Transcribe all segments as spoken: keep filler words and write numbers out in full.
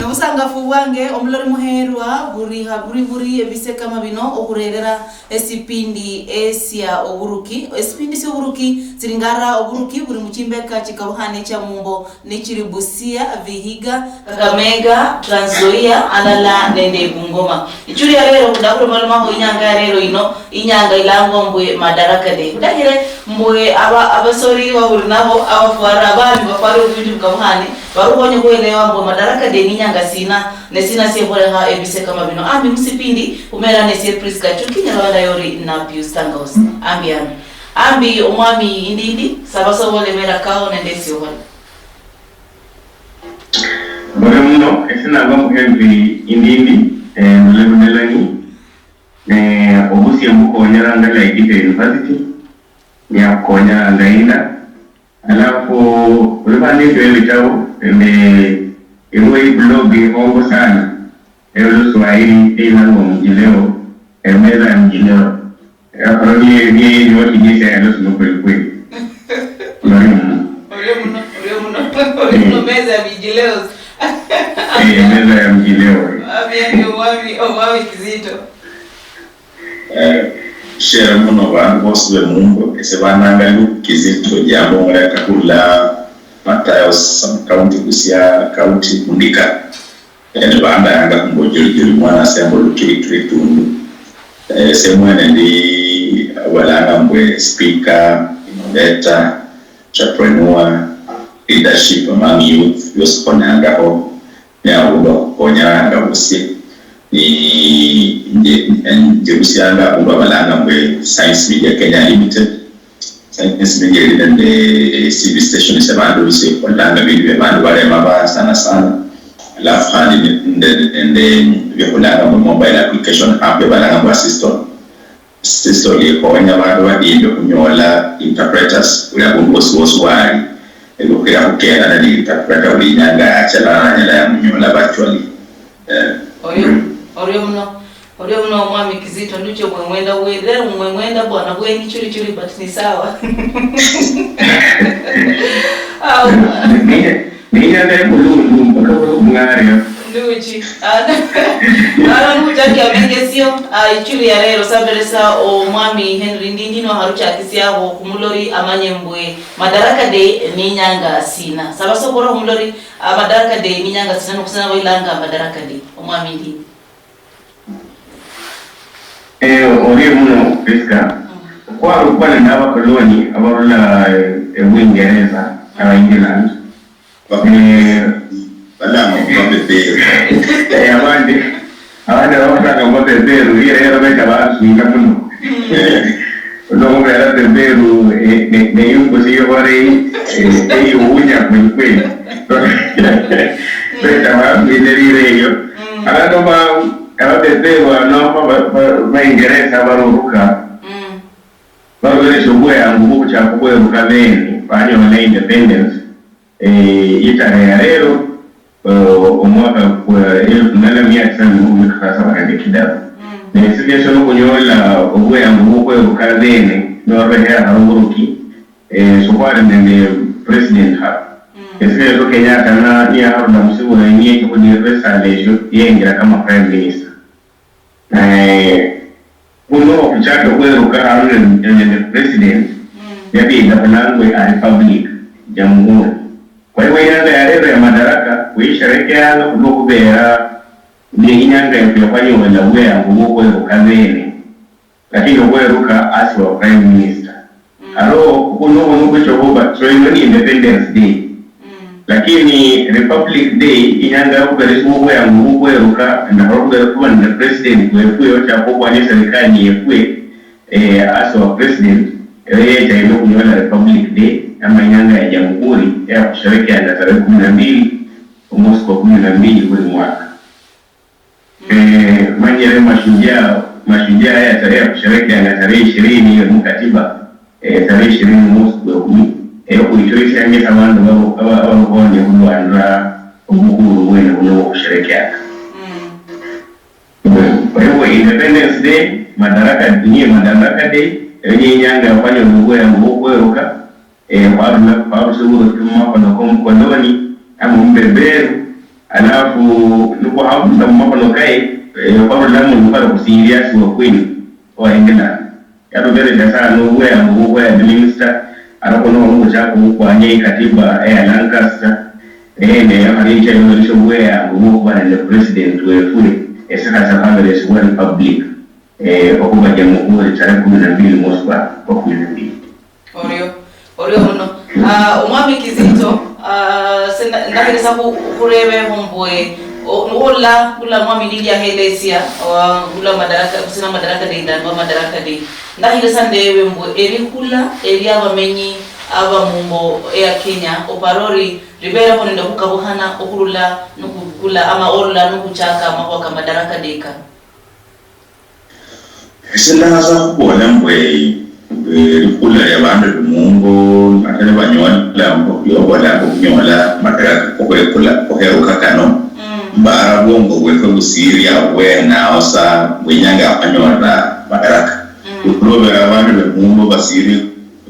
Obusangafu bwange, omulori muheerwa, buri ha-, buri, buri ebise kama bino okhurerera esipindi esia oburuki. Esipindi sia oburuki tsiringara oburuki buri muchimbeka chikabukhane chia mumbo nichiri Busia, Vihiga, Kakamega, Trans Nzoia, alala nende Bungoma. Ichuli ya lero, khudakhulomalomakho inyanga ya lero ino, inyanga ilangwa mbwe Madaraka Day. Khudakhire mbwe aba-, abasori bahuli nabo, abafwara, abami bafwara obubindu bukabukhane, barukhonye khuelewa mbwe Madaraka Day ni inyanga sina, ne sina siekholekha ebise kama bino. Ambi musipindi, khumera nesie Prisca Chuki, Nyarwanda yori na Pius Tangausi. Ambi, ambi. Ambi, omwami Indindi, saba soba olemera kao nende esiokhola. Mbore muno, ese nangwa mbu Henry Indindi, eh, ndole Budalangi, ne obusie mbukonyeranga Laikipia University, niakukonyeranga inda. Alafu, uli khandi ndio ebitabo, nende iliwo iblog ikhongo sana, eyo Luswahili, eilangwa Mjileo, eh, meza ya Mjileo. Eh, olo nie, nie, nie, wakinyesha ya Luswahili kweli kweli. Orio muno. Orio muno, orio muno. Orio muno, meza ya Mjileo. Eh, meza ya Mjileo. Mwami, yani, omwami, omwami Kizito. Eh, shera muno bandu bosi be mumbo, ese bananga Luke Kizito Jambo Muleka khula Matayos sub county Busia county Mundika. Ene bandayanga khumbo Julijuli mwana asembo Lukirikiri Tundu. Eh, ese mwene ndi abalanga mbwe speaker, innovator, entrepreneur, leadership among youth, byosi khonyangaho. Ne abundu akhukonyanga busie. Ni nje, njerusianga abundu abalanga mbwe Science Media Kenya Limited. Science Media ili nende C V station sya bandu bisi kholanga bindu bya bandu balema ba sana sana. Alafu khandi nende, nende bya khulanga mbwe mobile application app ya balanga mbwe Assistant. Sisoli ikhonya bandu badinde khunyola interpreters, buli abundu wosi wosi wali, ebikhira khukenda nende interpreter buli inyanga yacha, lano anyala yamunyola virtually. Eh. Orio, orio muno, orio muno omwami Kizito, nduche omweng'wenda bwe, lero omweng'wenda bwana bweni churi churi, but ni sawa. Awo. Ninyala emulundu mpaka khumwaria. Nduchi. Ano nuchaki amengesio, ah, ichuli ya lero saberesa omwami Henry Ndindi nwaharuchakisiaho khumulori amanye mbwe Madaraka Day ni inyanga sina. Saba sokora khumulori, ah, Madaraka Day ni inyanga sina, nokhusana bailanga Madaraka Day, omwami Ndindi. Eh, orie muno, Prisca. Mm. Okhwarukwa nende abakoloni abarula, eh, e Uingereza, aba England. Ba-, eh, balanga babeberu. Eh, abandi, abandi abakhulanga babeberu, lirero becha baswina muno. Mm. Eh, olwokhubera beberu, eh, ne, ne yungusi yobore, eh, eyuwunya kweli kweli. Becha baswina lire eyo. Mm. Abandu ba, ababeberu ano, ba, ba, ba, Baingereza baruruka. Mm. Baruberesha obweyangu bwokhuchaka okhweruka bene, banyola independence. Eh, itarehe ya lero, eh, omwaka kwa elfu ndala mia tisa nende makhumi kasasaba nende kidaru. Mm. Ne esifia sio nokhunyola obweyangu bwokhweruka bene, norubehera haro oburuki, eh, sokhwali nende president haro. Mm. Esifia sio Kenyatta na, niyaharula musibuhenyi echokhulira esala esio, yengira kama prime minister. Naye khuno okhuchaka okhweruka arule nende president, mm, yabinda khulangwe ari public, jamhuri. Kwa hivyo inyanga ya lero ya Madaraka khuyisherekeanga khulwo khubera ni inyanga yefu yakhwanyola bweyangu bwokhweruka bene, lakini okhweruka as our prime minister. Mm. Aro khuno khuno khwicha khuba, so ino ni Independence Day. Mm. Lakini Republic Day, inyanga yokhuberesibwa obweyangu bwokhweruka, nende khulwa khuba nende president wefwe ochaka okhwania eserikali yefwe, eh, as our president, eyo yecha ino khunyola Republic Day, ama inyanga ya jamhuri, eya khusherekeanga tarehe kumi na mbili, omwesi kwa kumi na mbili buli mwaka. Eh, manyire mashujaa, mashujaa ya tarehe ya kusherekeanga tarehe ishirini ya mukatiba, eh, tarehe ishirini mwesi kwa kumi, eh, khuichoresianga abandu babo, aba-, abarukhonye khulwanira obukhulu bwene buno bwokhusherekeanga. Mm. Kwa hivyo Independence Day, Madaraka, niye Madaraka Day, eyo niyo inyanga yakhwanyola obweyangu bwokhweruka, eh, khwarula, khwarusibwa mumakhono komukoloni, ama omubeberu, Alafu nikhwakhabusa mumakhono kaye, eh, khwarulamo nikhwali khusiriasi wa Queen wa England. Yatuberesia sana obweyango bwokhweya minister, arako nono khuchaka okhukwanya ikatiba eya Lancaster, nende yakhali echemberesio obweyango bwokhuba nende president wefwe, esikha sia khabere sibwa republic, eh, okhubaja mukhuri tarehe kumi na mbili mwesi kwa, kwa kumi na mbili. Orio, orio muno. Ah, Omwami Kizito, ah, se nda-, ndakhirisa khu-, khurebeho mbwe, o-, nuwola khula Mwami Lydia Helesia, wa-, khula Madaraka, khusina Madaraka Day, ndangwa Madaraka Day. Ndakhirisa ndebe mbwe, elikhula elia abamenyi aba mumbo eya Kenya, oparori, libereho nende okhukabukhana okhurula nukhukula ama orula nukhuchaka amakhuwa ka Madaraka Day kano? Ese ndahatsa khuboola mbwe, eh, likhuula lia bandu bimumbo, ata nibanyola, oboolanga okhunyola madaraka kokhwekula, kokheruka kano, mm, mbaara bwongo bwefwe busiiri abwenaho sa, bwenyanga yakhanyola madaraka. Mm. Khulobera abandu bimumbo basiiri,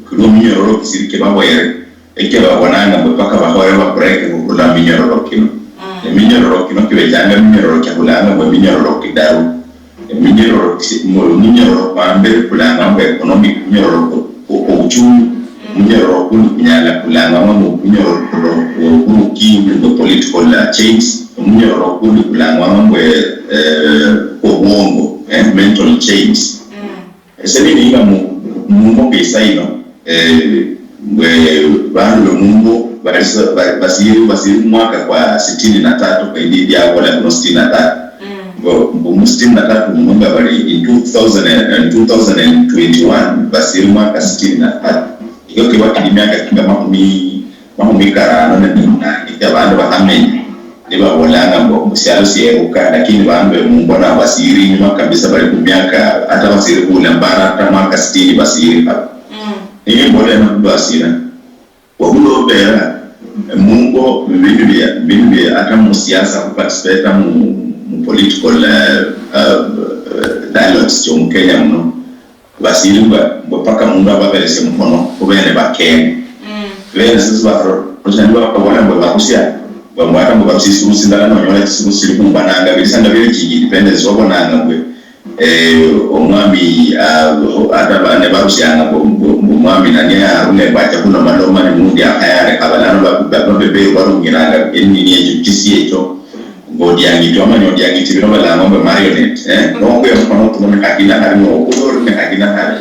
khulwo minyororo kisiiri kibaboyere, ekyo babonanga mbu paka bahoye bakureke khurula muminyororo kino. Mm. Eminyororo kino kibechanga eminyororo kiakhulanga mbu eminyororo kidaru. Eminyororo kisi-, mu-, munyororo kwa mbere kulangwa mbu economic, munyororo ku-, ku-, obuchumi. Mm. Munyororo kundi kunyala kulangwa mbu munyororo ku-, kuruki, nende political, uh, chains. Munyororo kundi kulangwa mbu, eh, obwongo, eh, mental chains. Mm. Ese nininga mu, mumbo kesa ino, eh, mbwe bandu be mumbo bali sa-, ba-, basiri, basiri mu mwaka kwa sitini na tatu, kwa indi ndiabola kuno sitini na tatu. Mm. Mbo, mbu mu sitini na tatu muno nga bali in two thousand and, and two thousand and twenty-one, basiri mwaka sitini na tatu. Iyo kiba kili miaka kinga mahumi mahumi karano nende munane, abandu bakhamenya, nibabolanga mbu, mbu sialo sieruka, lakini bandu bemumbo nabo basiri inyuma kabisa, bali khumiaka, ata basiri khula mbara, ata mwaka sitini basiri khaba. Mm. Niye mbola eno khulwa sina, wabula obera, mumbo, bindu bia, bindu bia, ata musiasa, khuparticipate mu, mu political, eh, eh, dialogues chomukenya muno. Basiri mbwa, mbwa paka mundu ababeresie mukhono, khubene bakene. Mm. Bene sisi bakharusha nibabola mbwe barusia, mbwa, mbwa ata mbwe barusia isirusi ndala nonyola chisirusi sili khumbananga, bilisanga bili chingi independence, wabonanga mbwe, eh, omwami, ah, ata ba-, ne barusianga mbwe, mbwe, mbwe omwami nani arule mbwe acha khulomaloma ni mundu akhayale khaba lano ba-, ba-, babebeyo barungiranga enini echo, chisi echo. Ngodiangiti, wamanya odiangiti bino balanga mbu marionette, eh? Nokuya mukhono kuno nikhakina khali, nokuya ori nikhakina khali.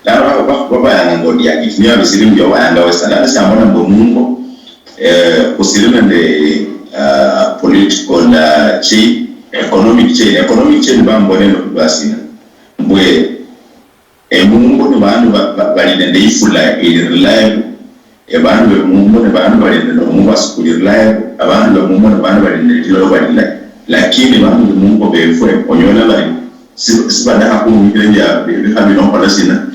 Lano ba-, ba-, babayanga ngodiangiti, niyo abisiri mbio bayanga wesa. Lano siamona mbu mungo, eh, kusiri nende, ah, political, ah, chain, economic chain. Economic chain bambone nokubasina. Mbwe, Emungo ni bandu ba-, ba-, bali nende ifula ili reliable. Ebandu bemungo ni bandu bali nende omubasu kuli reliable. Abandu bemungo ni bandu bali nende liloba lilayi. Lakini bandu bemungo befwe onyola bali si-, sibadakha khurumikhira ebia-, bi-, bikha bino okhola sina,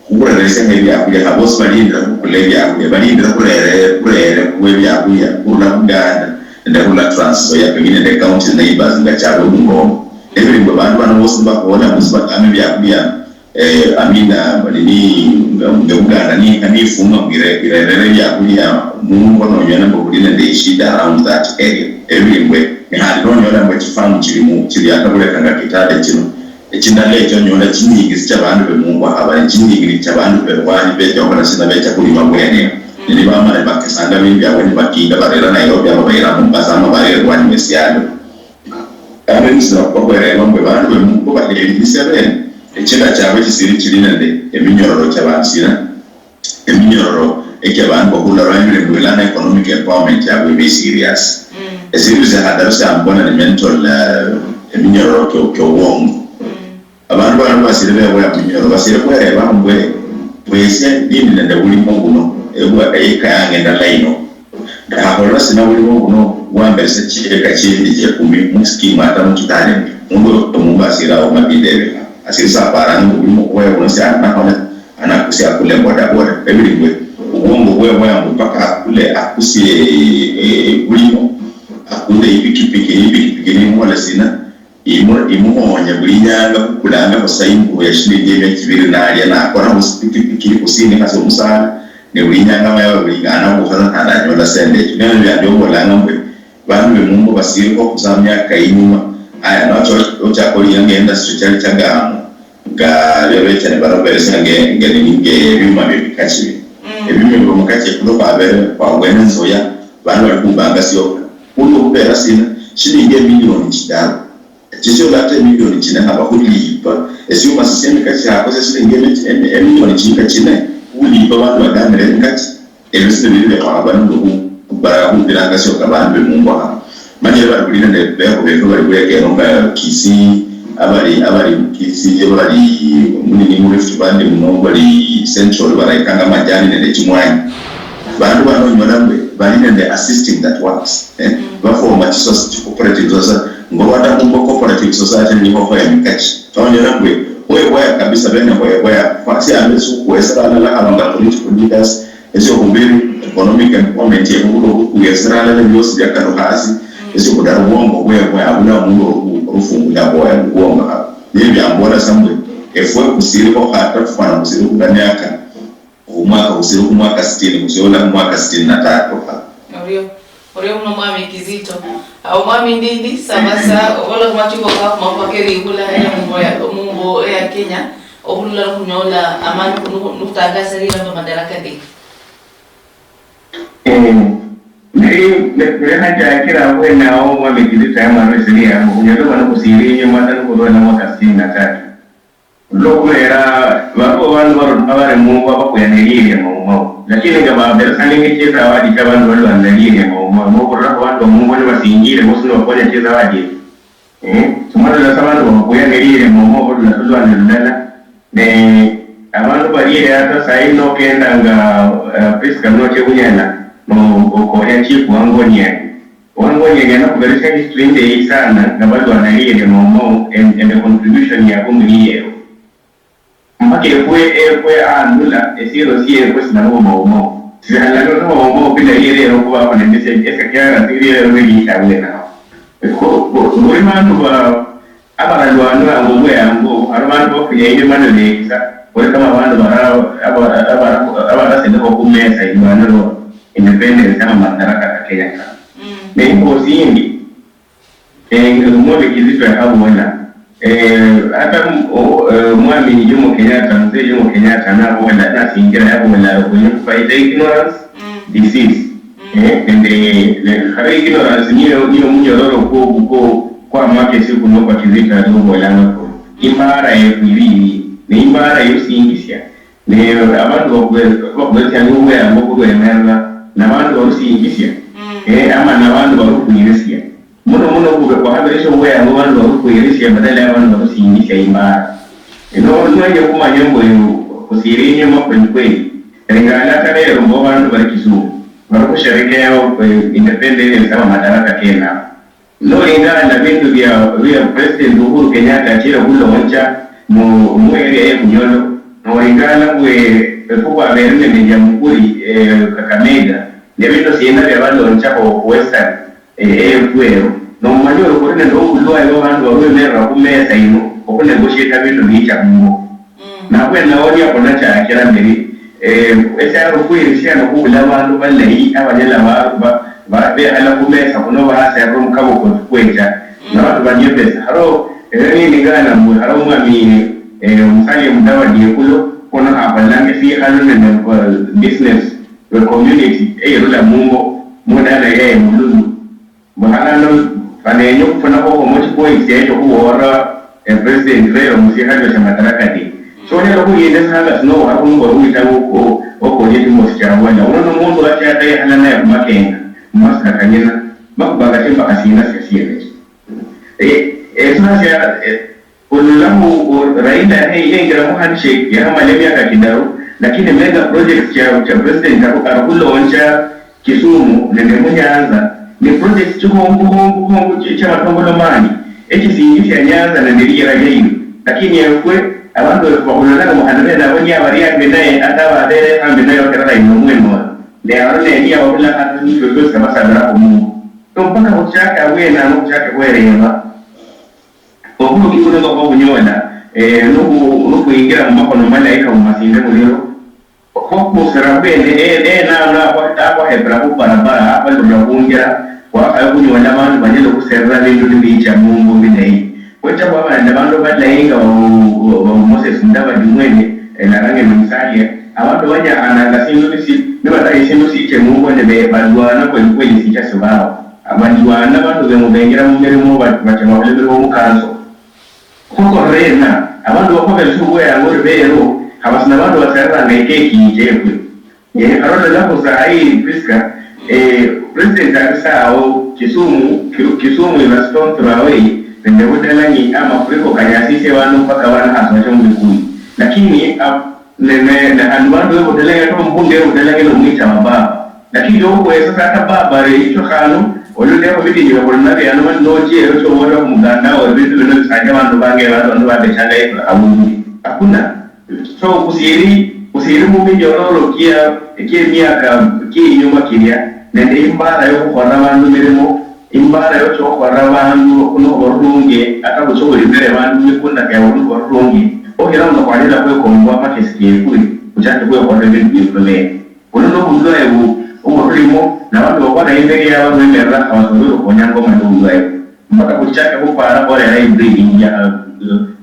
khureresia ebiakhulia, kha bosi balindira khukula ebiakhulia, balindira khurere-, khurere khubwe ebiakhulia khurula Buganda nende khurula Trans Nzoia, pengine nende county neighbors nga chiabwe Bungoma. Ebili mbu bandu bano bosi nibakhola, bosi bakama ebiakhulia, Eh, amina, nini, nga, nga Buganda ni, nifunga mbu ire-, irerere ebiakhulia mungo nonyola mbu khuli nende ishida around that area. Ebili mbwe, ne khandi nonyola mbu chifamu chili mu, chili ata buleka nga Kitale chino. Echindala echo onyola chinyingi sicha bandu be mungo akhaba, chinyingi ni cha bandu be rwanyi becha okhola sina becha khulima bwene. Ne nibamala bakesanga bindu biabwe nibatinda barera Nairobi ama bayira Mombasa ama barera rwanyi we sialo. Kandi nisina okhuba khwereba mbwe bandu be mungo bahelilisia bene, echila chiabwe chisiri chili nende eminyororo chia bansira, eminyororo echia bandu bakhula lwanyule mbwe lano economic empowerment yabwe ibe serious. Mm. Esindu sia khadaru siambona ni mental, eh, eminyororo kyo-, kyobwongo. Mm. Abandu bano basiri beboya muminyororo, basiri khwereba mbwe, mbwe esie nindi nende bulimo buno, ebwa-, eyika yange endala ino. Ndakhakholola sina bulimo buno bwamberesa chieka chindi chiekumi mu scheme ata mu chitalenti? Mundu omuumba asiri awo mabinda ebikha. Asiri saparanga mbu bulimo bwaye buno sianakhola, anakusia akule bodaboda. Ebili mbwe, obwongo bwaye bwaya mbu paka akule, akusie, eh, bulimo, akule ipikipiki, ni ipikipiki nimuhola sina? Imu-, imuhonya buli inyanga khukulanga khusa ingubo ya shilingi emia chibiri nalia nakona khusipikipiki khusinikha sa omusala, ne buli inyanga mayawe buli ngana bukhala khandi anyola sente echo. Neno bia ndio bolanga mbwe, Bandu bemumbo basilikho khutsa miaka inyuma. Aya, nocha ochaka oli nga industry chali chagamu, nga byabecha nibaroberesia nge, nge nini, nge ebyuma byemikachi bino. Mm. Ebyuma byemikachi kuno kwabere kwabwene nzoya, bandu bali kumbanga sioka. Kuno kubera sina, shilingi emilioni chidaru. Chisiola ata emilioni chine haba hulipa. Esiuma sisiemikachi hako sia shilingi emi-, emi-, emilioni chinga chine, hulipa bandu bagamira emikachi. Ebyo sibyo bili bya khwaba nende khu-, khubara khupiranga sioka bandu bemungwa hano. Manyire bali khuli nende bekho befu bali khulekeno nga Kisii, abali, abali Kisii, abali munini mu Rift Valley muno, bali Central, barekanga majani nende chimwanyi. Bandu bano onyola mbu bali nende a system that works, eh? Baforma chiso-, chi cooperative society. Ngolwata khumbo cooperative society niho khoya mikachi. Nonyola mbu khwebwaya kabisa, bene khwebwaya. Khwasiambe sukhuwesera alala haba nga political leaders, Esyokhubiiri, economic empowerment yekhubula okhukwiya esiralala ebyosi byakalukha hasi. Esyokhutaru, bwongo bwebwe, abula omundu orufungula bwoya mubwongo haba. Nibyo byambola sa mbwe, efwe khusilikho khata khufwana khusili khukaniaka omwaka khusili khumwaka sitini, khusiola khumwaka sitini na tatu ha. Orio, orio muno Mwami Kizito. Awo Mwami Ndindi, saba sa, obola khumachungo ka khumakhuwa kelikhula, ela mumbo ya, mumbo ya Kenya. Okhurula nikhunyola amani khuno nikhutangasa liramba Madaraka Day. Eh, nali, ne-, nekhachakira abwenawo Omwami Kizito yamala esiri yangu, khunyole khwano khusiiri inyuma ta nikhurula mwaka sitini na tatu. Olwokhubera baliwo bandu baru-, abari mungo abakhuyana eliye lya Mau Mau. Lakini nga baberesanenge chizawadi chia bandu balwanira eliye lya Mau Mau, nokhurula khu bandu bamungo nibasinjire bosi nibakonya chizawadi echo. Eh, simwalola sa bandu bakhuya neliye momo olulala lulala. Ne abandu baliye hata sayi nokendanga, eh, Prisca noche Bunyala, no okoya chief Wangoniani. Wangoniani anakhuberesia history indeyi sana nga balwana liye momo and, and the contribution yabwe muliye eyo. Mpaka efwe, efwe ahandula esialo siefwe sinaloma Mau Mau. Sihalala noma Mau Mau bila yelero khubakho nende ese-, esekera sili lero neliisha abwenawo. Khu-, khu-, khuli bandu ba-, abaralwaniranga obweyango, ari bandu bafunya inyuma nibekisa, khuli kama bandu bara-, aba-, aba-, abarasilekho khumesa ilwanirwa independence ama madaraka ka Kenya kano. Mm. Ne imbosi yindi, Eh, Omwami Kizito yakhabola, eh, hata mu-, o-, eh, Omwami Jomo Kenyatta, Mzee Jomo Kenyatta nabola, nasinjira yabola, "When you fight ignorance, mm, disease." Mm. Eh, nende, ne-, khale ignorance niyo, niyo munyororo kwo, kwo, kwa makesi kuno kwa Kizito ali obolanga ko. Imbara yefu ili iyi, ne imbara yosinjisia. Ne abandu bakwe-, bakhuberesia obweyango khulwemerera, nabandu barusinjisia, mm, eh, ama nabandu barukhwiresia. Muno muno khube khwakhaberesia obweyango bandu barukhwiresia badala ya bandu barusinjisia imbara. Ino, nwenya khumanya mbu khusiiri inyuma kweli kweli, lingala kata lero mbu bandu bari Kisumu, bari khusherekea, eh, independence ama madaraka kenako. Nolingana bindu bia, bia President Uhuru Kenyatta achile khuloncha mu, mu area ye Bunyolo, nolingana mbwe efwe khwabere nende Jamhuri, eh, Kakamega, ne bindu siina bia balonchakho khu Western, eh, A F ero. Nomanya ori khuli nende obulwaye bwa bandu barwemerera khu mesa ino, okhunegotiate bindu bicha mumbo. Mm. Nabwenawo niakhona chakira mberi, eh, esialo khwirisia nokhubula abandu balayi abanyala ba-, ba-, ba-, bekhala khumesa khuno baserera omukabo kwefu kwecha, mm, nabandu banyepesa. Haro, ere nindingana mbu, haro omwami, eh, Musalia Mudavadi ekulo, kono akholanga esikhalo nende, eh, business, eh, community, eyirula mumbo, mudala yaye mululu. Mbu halano, banenya okhufunakho khomo chipoints chiaye chokhuboolera, eh, President Raila musiekhanio sia Madaraka Day. Sonyala khuyinda esala sino wakhungwa witanga oku-, okonya chimosi chiabola. Uno nomundu wachaka yekhala naye khumakenga, mumasika kanyina, makubanga chimbakha sina sia siene echo. Eh, eh, sina sia, eh, Ololakhu, o, Raila yahe-, yengira mu handshake, yakhamala emyaka kidaru, lakini mega projects chia, chia president aru-, arukhuloncha Kisumu nende mu Nyanza, ni projects chihongo, hongo, hongo, chi-, chia matongolo mani, echisinjisia Nyanza nende liyira liayo. Lakini efwe, abandu befu bakhulolanga mbu khandi bene abo niye abari ambi naye, ata ababere ambi naye okirira ino omwenoyo. Ne aro ne niye ababula khandi nifwe fwesi abasalira khumundu. So mpaka khuchake abwene ano khuchake khwereba. Oburuki buno nga khwabunyola, eh, nubu-, nukhwingira mumakhono malayi kabumasinde muliro, khwakusira mbene, eh, eh, nano akhwa-, akhwahepera khubarabara, akhwalurira khungira, Khwakhaya khunyola abandu banyala okhuserera ebindu nibicha mungo bilayi. Khwecha khwaba nende abandu balayi nga ba, ba, ba Moses Mudavadi mwene, eh, Narang'e Musalia. Abandu banyakhananga sindu nisi, nibatayi sindu siche mungo nende balwana kweli kweli sicha sibaho. Balwana abandu bemu bengira mumirimo, ba, bacha bakhola emirimo mukanso. Khukorere ena, abandu bakhobereshe obweyango ori beero, khaba sina abandu basereranga ekeki yichefwe. Eh, khalola lako sahi, Prisca, eh, President ali sawo, Kisumu, Ki-, Kisumu iba stones throw away, nende Budalangi, amafuriko kanyasisye bandu mpaka bana khasi bacha mubikuli. Lakini, ab-, ne, ne, ne, khandi bandu be Budalangi, ata omukhundu we Budalangi nomwicha wa baba. Lakini okhwesa sa ata baba ari icho khano, ololekho bidinyu bya khuli nabyo ano, mani nochieyo chobola khumuganda wo, ebindu bino bisacha bandu bange, bandu bano babechanga ebula abundu. Hakuna. So, khusiiri, khusiiri muminyororo kia, kia emiaka kia inyuma kiria, nende imbara yokhukhola abandu mirimo, imbara yocha okhukhola abandu khulwo khuba rurungi, ata khucha khulimire abandu mumikunda kiabwe khulwo khuba rurungi, okhira nga khwalila khwekombwa amakesi kefwe, khuchache khwekhola ebindu biefwe bene. Buno nobulwaye bu-, oburulimo, nabandu bakhola imberi yabo bemerera abasungu bekhonyanga omanya obulwaye bu. Mpaka khuchake khupara khorera imberi ya,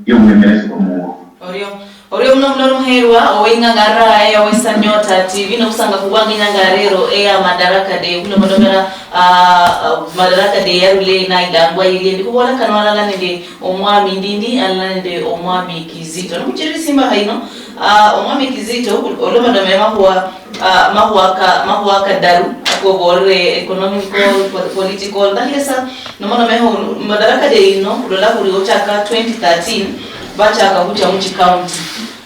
yobwemeresi bwa Mungu. Orio, orio muno muno omuherwa oweng'ang'ara eya Western Nyota T V nokhusanga khubanga inyanga ya rero eya Madaraka Day, khulomalomera, ah, ah, Madaraka Day yarule nailangwa yirie. Ndi khubola kano alala nende omwami Ndindi, alala nende omwami Kizito. Nomuchiriri simba haino, ah, omwami Kizito, olomalomera makhuwa Ah, makhuwa ka, makhuwa kadaru, akoborere economical, po-, political, ndakhesa, nomonomeho, Madaraka Day ino, khulola khuli ochaka twenty thirteen, bachaka khucha muchi county.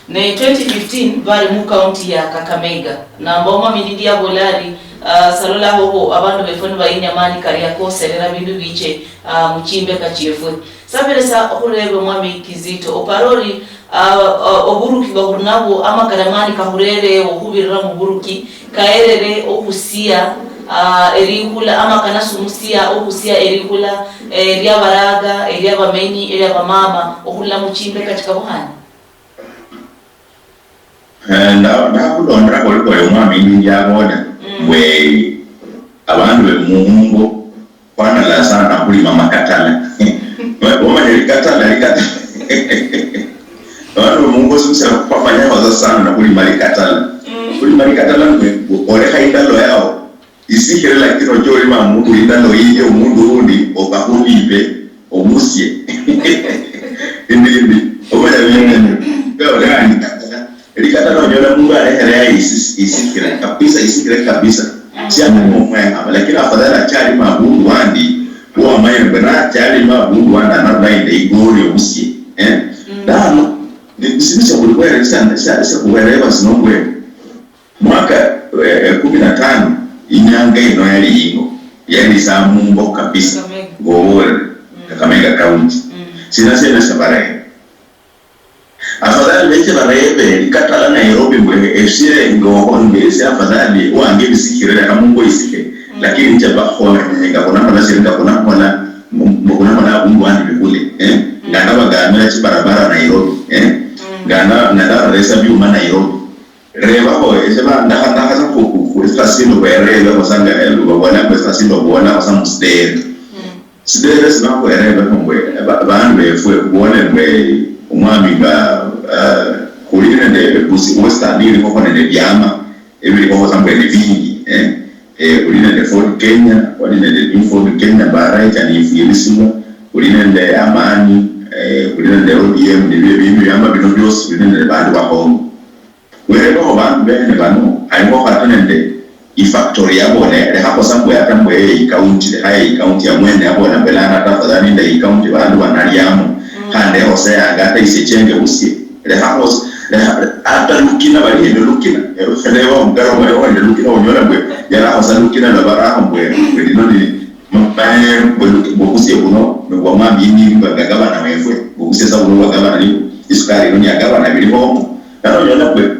Ne twenty fifteen, bali mu county ya Kakamega. Namba omwami Ndindi yabola ari, ah, salolaho ho, abandu befwe nibayinya mani karia koserera bindu biche, ah, muchimbeka chiefwe. Sabere sa okhureba omwami Kizito, opara ori, Ah, ah, oburuki bwa khuli nabwo, amakara mani kahurerewo okhubirira muburuki, kaherere okhusia, ah, erikhula, amakana sumusia okhusia erikhula, eh, eria baraga, eria bamenyi, eria bamama, okhurula muchimbeka chikabukhane? Eh, nda-, ndakhulondera khuli khuli omwami Ndindi yabola, mm, mbwe abandu bemumbo, Khwanala sana khulima makatala. Wa-, wamanya likatala, likatala. Abandu bomungo simusia khwamanyakho sa sana khulima likatala. Mm. Khulima likatala mbu olekha indalo yao isikhire, lakini ocha olima mundu indalo yiye omundu undi, obakhubibe, omusie. Indi, indi, omanya bimene. Likatala. Likata nonyola mundu alekhele yayi isi-, isikhire kabisa, isikhire kabisa. Mm. Siamanya omweng'ama, lakini afadhali achalima abundu wandi, wamanya mbu nachalima abundu wandi anarula nende igori obusie. Eh? Mm. Lano, ni, sindu siakhulibwere, sia-, sia-, siakhubereba sino mbwe, mwaka, eh, kumi na tano, inyanga ino yali yingo, yali sa mumbo kabisa, Kakamega. Ngobolere, mm, Kakamega County. Mm. Sina siena siabareba. Afadhali beche barebe likatala Nairobi mbwe, "Esie ngoho mbesi afadhali wange bisikhire, lekha mungo isikhe." Mm. Lakini nje bakhola nyenga khunakhola siri nga khunakhola, mbu khunakhola abundu wandi bikule, eh? Mm. Nga nabagamira chibarabara Nairobi, eh? Mm. Nga na-, nga naresa byuma Nairobi. Rebakho, ese ba-, ndakha-, ndakhasa khu-, khu-, khu-, esitasindo bwerebekho sa nga, eh, babona mbu esitasindo bwonakho sa musidere. Mm. Sidere sinakhwerebekho mbwe, ba-, bandu befwe, khubone mbwe omwami nga, ah, khuli nende ebusi Western ilikhokho nende ebiama ebilikhokho sa mbwe ni bingi, eh. Eh, khuli nende Ford Kenya, khwali nende New Ford Kenya, mbara echanifu yelisibwa, khuli nende Amani, eh, khuli nende O D M, nibio ebindu biama bino biosi bili nende bandu bakhongo. Werebekho bandu bene bano, halikho khata nende ifactory yabone, lekhakho sa mbwe ata mbwe eyi county, lekha eyi county ya mwene yabona mbwe lano ata afadhali nende eyi county bandu banaliamo, mm, khandi eho se yanga ata isie chenge busie. Lekhakho s-, lekha, ata lukina bali nende lukina. Ero kheneba omugaro bali nende lukina onyola mbwe, yalakho sa lukina lwa barakho mbwe, mbwe lino ni, manye mbwe lu-, mbwe busie buno, nobwa mwami ni mbwe nga gavana wefwe, mbwe busie sa buno bwa gavana ni, isukari ino ni ya gavana bili bomo. Nano onyola mbwe,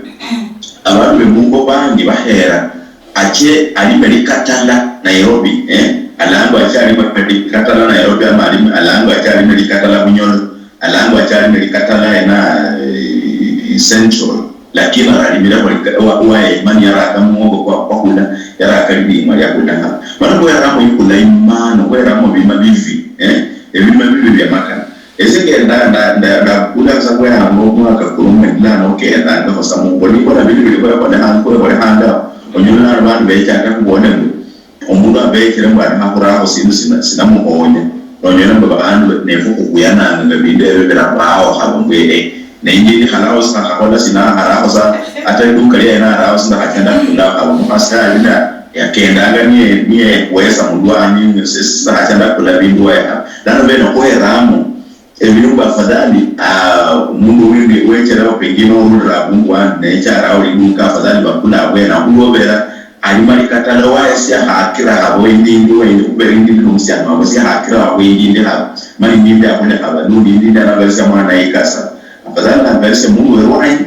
abandu be mungo bangi bahera, ache alime likatala Nairobi, eh? Alangwa ache alime likatala Nairobi, ama alime, alangwa ache alime likatala Bunyoro, alangwa ache alime likatala ena, eh, Central. Lakini aralimire khuli ka-, wa-, waye, mani yaraka muhogo kwa, kwa khula, yaraka lilimwa lya khula ha. Mani khweramo ikula imano, khweramo bima bibi, eh? Ebima bibi bya makana. Ese ngenda, nda, nda, ndakula sa khweramo omwaka kulumwe, ndilano kendangakho sa mumbo. Nikhola bindu bili khwekholekhanga, khwekholekhanga, onyola abandu bechaka khubone mbu, omundu abechire mbu alikha khuraho sindu sina-, sinamuhonya. Nonyola mbu abandu nefwe khukuyananga nga bindu ebyo birabao khaba mbu, eh, ne injindi khalaho sikhakhola sina, haraho sa, ata liduka liaye naraho sindakhachenda khula khaba mukhasi ali na, yakendanga niye, niye wesa mulwanyi, si-, si-, sindakhacha ndakula bindu waye khaba. Lano bene khweramo, ebindu mbu afadhali, ah, omundu windi wecheraho pengine orulira abundu wandi necha araho liduka, afadhali bakula abwene, akhulobera ali malikatala waye siakhakira habo indindi wende, khubera indindi nomusiani wabwe siakhakira habo indindi habo, mani indindi akhule haba, lundi indindi anaberesia mwana yikasa. Afadhali naberesia mundu werwanyi,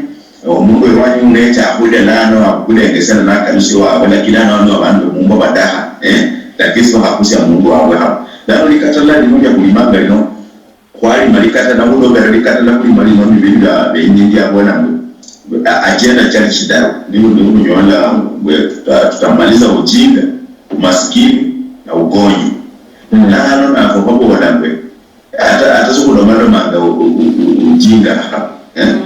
omundu werwanyi unecha akhule lano, abukulenge sana nakalusia wabwe, lakini lano wano abandu bemumbo badaha, eh, lakini sibakhakusia mundu wabwe habo. Lano likatala lino lia khulimanga lino, khwalima likatala, khulobera likatala khulima lino, ni bindu bya benyingi abona mbu, a-, agenda chali chidaru, ni, ni khunyola mbu tuta-, tutamaliza ujinga, umasikini na ugonjwa. Mm. Nano nako babola mbu, ata, ata sikhulomalomanga u-, u-, u-, u-, ujinga aha, eh? Mm.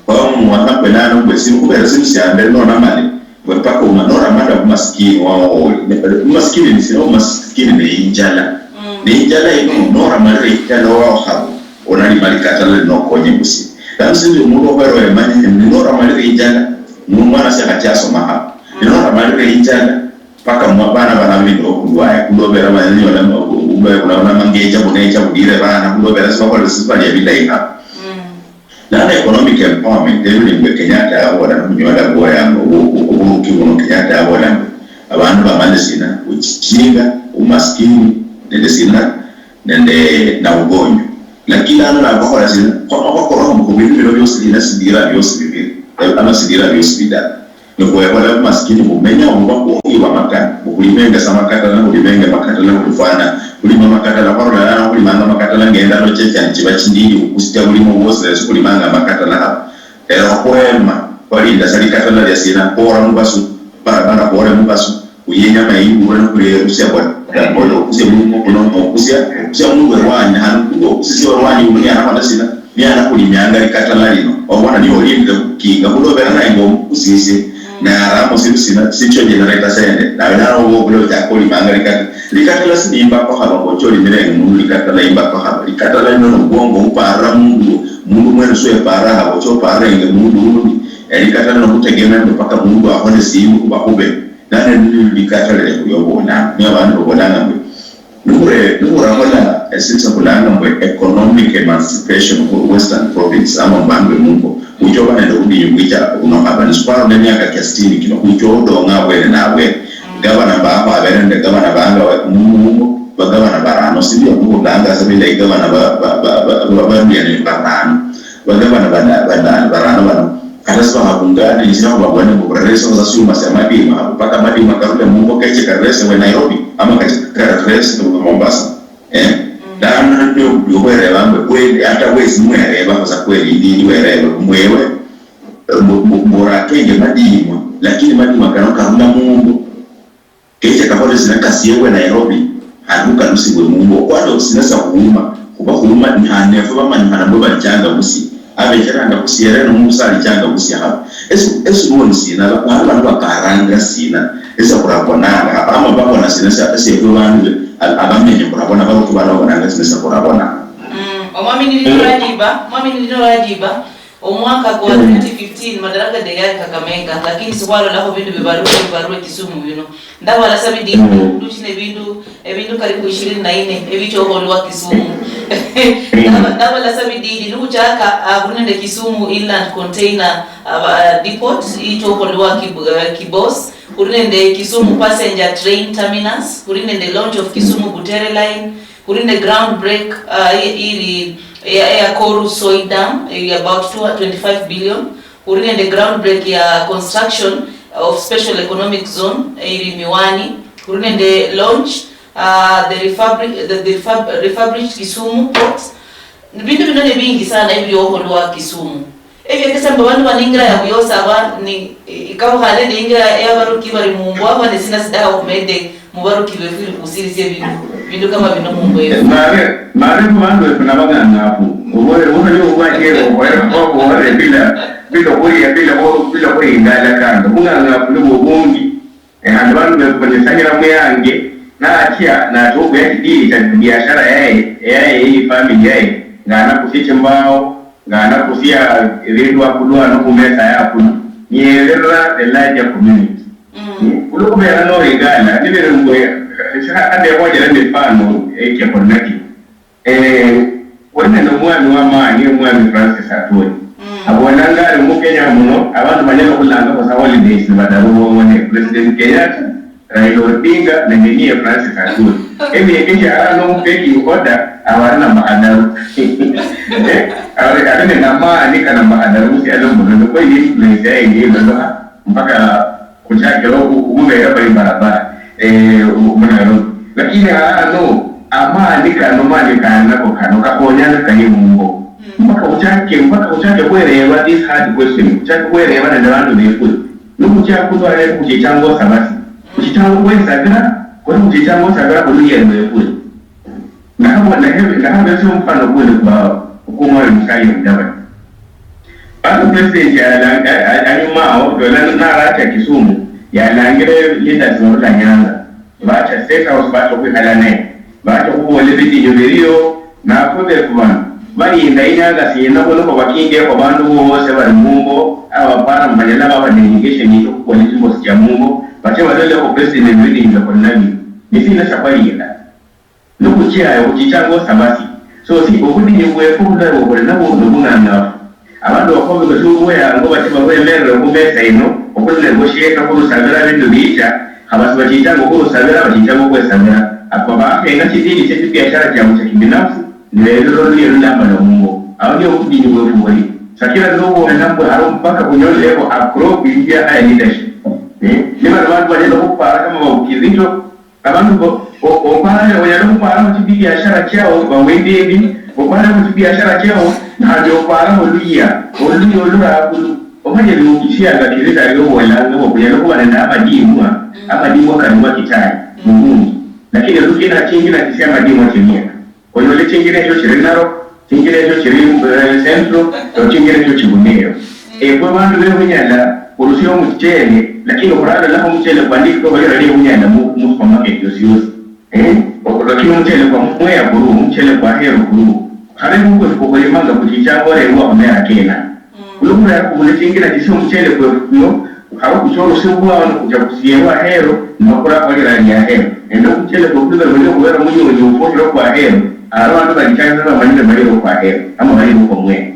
Kwa muwakha kwe nano mbu, sikhubera sindu siambere nona mali, Bwe paka uma-, noramalira bumasikini wao oli. Ne-, bumasikini ni sina? Bumasikini ne injala. Mm. Ne injala ino, noramalira injala wao habo, onalima likatala lino okonye busi. Lano sindi omundu okhwera oyemanye, ni noramalira injala, mu-, mwana siakhacha asoma habo. Ne noramalira injala, paka mwa-, bana bana bindu okhulwaya, khulobera banyola ma-, bu-, bu-, bu-, bu-, mangecha bunecha budire bana, khulobera sibakhola sibalia bilayi habo. Mm. Lano economic empowerment, ebili mbwe Kenyatta yabola, nonyola bwoyanga obu-, obu-, oburuki buno, Kenyatta yabola mbu abandu bamale sina, ujinga, umaskini, nende sina, nende na ugonjwa. Lakini lano nabakhola sina, khwama khwakora mbu khubindu bino biosi bine sidira biosi bibiri, eh, ama sidira biosi bidala. Nikhwekhola bumasikini bumenya omuba kwokhwiba amakana, khulimenge sa makatala, khulimenge makatala, khulifwana, khulima makatala, khwarula lano khulimanga makatala nga endalo chiechani chiba chindidi, khukusia bulimo bwosi, lero sikhulimanga makatala haba. Lero khwema, khwalinda sa likatala lia sina, khwora mubasu, barabara khwore mubasu, khulia inyama yingurwe, nikhulia erusia bwa, bwa, okusia mungo kuno, okusia, okusia mungo erwanyi, hanu, okusia erwanyi, uno ni anakhola sina? Niye anakhulimianga likatala lino, obona niye olindire khukinga, khulobera naye nga omukusisie, mm, naye aramo sindu sina sichogenerator sende, nawe naro oba obula ochaka olimanga likatala. Likatala sinimbako haba, ngocha olimirenge mundu likatala imbako haba. Likatala lino nobwongo uparira mundu, mundu mwene siweparira haba, ocha oparire nge mundu undi. Eh, likatala nokutegemea mbu paka mundu akhole sindu khuba khube. Nane nili likatala lya khuliobolanga, niye abandu babolanga mbu, Nibure-, niburakhola esindu siakhulanga mbu economic emancipation khu Western Province ama mubandu bemumbo, khucha oba nende obudinyu bwicha buno khaba. Nisukwarula emiaka kia sitini kino, khucha odong'a abwene nabwene. Mm. Gavana mbaho abere nende gavana banga we-, mu-, mumbo, bagavana barano, sindio? Mukhulanga sa bilayi gavana ba, ba, ba, ba, ba, ba, barano. Bagavana bana-, bana-, barano bano, kata sibakhabunga, ni sina khubabwene mbu barerese sa syuma sya madima, mpaka madima karule mumbo keche kareresebwe Nairobi, ama kache kareresebwe Mombasa. Eh? Mm. Lano ndio okhwereba mbu kweli, hata wesi mwerebakho sa kweli, ndi, ndi wereba mbu mwewe, mbu, mbu, mbu orakenge madima, lakini madima kano karula mumbo. Kecha kakhola sina kasiebwe Nairobi, handi khukalusibwe mumbo. Kwali sina sa khuuma, khuba khuuma ni handi nefwe bamanyikhana mbwe balichanga busie. Abecheranga busie, ereno mundu salichanga busie haba. Esi-, esiluo ni sina, ba-, bandu bano baparanga sina, esa khurabonanga, ama babona sina sa, esi efwe bandu be, ab-, abamenye khurabona, baruki bano babonanga sina sa khurabona. Mm, omwami ni lino Rajiba, omwami ni lino Rajiba, Omwaka kwa twenty fifteen, Madaraka Day yali Kakamega, lakini sikhwalolakho bindu bibarwe, bibarwe Kisumu bino. Ndabala sa bididi, nduchi ne bindu, ebindu karibu ishirini na nne ebichokholwa Kisumu. Ndaba-, ndabala sa bididi, nuchaka, ah, khuli nende Kisumu Inland Container, ah, ba-, ah, Depot, ichokholwa Kib-, eh, Kibos. Khuli nende Kisumu Passenger Train Terminus. Khuli nende launch of Kisumu Butere Line. Khuli nende ground break, ah, i-, ili ya, ya Koru Soy Dam, ili about two, twenty-five billion. Khuli nende ground break ya construction of special economic zone, ili Miwani. Khuli nende launch, ah, the refabri-, the, the refab-, refurbished Kisumu ports. Bindu bino ni bingi sana ebili okholwa Kisumu. Ebiekesa mbu abandu bano ingira yabu yosi aba ni ikaukhane nende ingira yabaruki bari mumbo aba nesina sidaha okhumede mubaruki befu ili khusirisya ebindu, bindu kama bino mumbo efu. Mare, mare mu bandu befu nabang'ang'afu. Obole, obole, obwachele, obole, obole, bila, bila khulia, bila khu-, bila khuhingala kando. Bung'ang'afu nibwo bungi. Eh, khandi bandu befu banyusanyila muyange, nachia, nachia okhuya chidili cha biashara yaye, yaye, eyi family yaye, nga anakusia chimbawo, nga anakusia ebindu akulu ano khumesa yakulu, niyebirira the larger community. Mm. Khulwo khubera nohingala, nibiri mbwe, eh, khandi ekhonyera emifano, eh, ekikhonaki. Eh, khuli nende omwami wamaani, omwami Francis Atwoli. Mm. Abolanga ari mu Kenya muno, abandu banyala okhulangakho sa holidays nibadaru bong'one, President Kenyatta, Raila Odinga, nende niye Francis Atwoli. Emiaka echia arano mu pecking order, aba ari namba khadaru. Eh, ari, ari nende amaani ka namba khadaru musialo muno, nikwo influence yaye yilolokha mpaka khuchakira okhubera bali barabara, eh, mu Nairobi. Lakini ano, amaani kano, maani kano nako kano, kakhonya nikaye mungo. Mm. Mpaka khuchake, mpaka khuchake khwereba this hard question, khuchake khwereba nende bandu befwe. Nikhuchia khulwale khuchichanga osabasi. Khuchichanga khwesabira, khuchichanga osabira khuluya lwefwe. Ndakhabona, ndakhaberesia omufano kundi kwa, kwa Mwami Musalia Mudavadi. Bano President yala-, a-, a-, anyuma awo, ndola naracha Kisumu, yalangire leaders barula Nyanza. Bacha State House, bacha okhwikhala naye. Bacha okhubola ebidinyu biliyo, nafwe befu bano. Balinda inyanga sina, khulekho bakingekho bandu bose bali mungo, abapara mbu banyala baba delegation yicho khukhola chimbosi chia mungo, bache balolekho President ebidinyu biakholi nabio. Nisina siakhwalinda? Nikhuchiayo khuchichanga osabasi. So, si, obudinyu bwefu obulayi bwobuli nabwo nobung'ang'afu. Abandu bakhobekwe siubweyango bache barwemerere khumesa ino, okhuli nende shieka khurusabira bindu bicha, khaba sibachichanga okhurusabira, bachichanga okhwesabira. Apa bakhenga chidini chia chibiashara chiabwe chia kibinafsi, nibebirira oluya lulambana mungo. Awo niyo obudinyu bwefu buli. Sakira nobwona mbwe haro mpaka bunyolekho a group ya higher leadership. Eh, niba bandu banyala khupara kama babu Kizito, Abandu bo, o-, opare, onyala okhuparaho chibiashara chiao, bawendeni, oparaho chibiashara chiao, khandi oparaho oluya, oluya olura akulu. Omanye biwukisianga kiri tawe obolanga mbu kunyala okhuba nende amadimwa, amadimwa kano makitayi, mubungi. Lakini olukina chingira chisia amadimwa chimiaka. Onyole chingira echo chiri Narok, chingira echo chiri, eh, Central, to chingira echo chibune eyo. Efwe bandu bebunyala, khurusia omuchele, lakini khuralolakho omuchele kwandikwa khulira lia bunyala mu, mu supermarket yosi yosi. Eh? Lakini omuchele kwa mweya kuru, omuchele kwa heru kuru. Khale kukwe kukhulimanga kuchichanga orengwa khumera kena. Khulwo khurera khubula chingira chisi omuchele kwefu kuno, khaba kuchorosibwao nikucha kusierwa aheru, nibakurakho lira lia aheru. Nende omuchele kwefu niba bali okhubera omunyonyi ofukhire kwa aheru, ara abandu balichanga bamanyire balire kwa aheru, ama balire kwa mwene.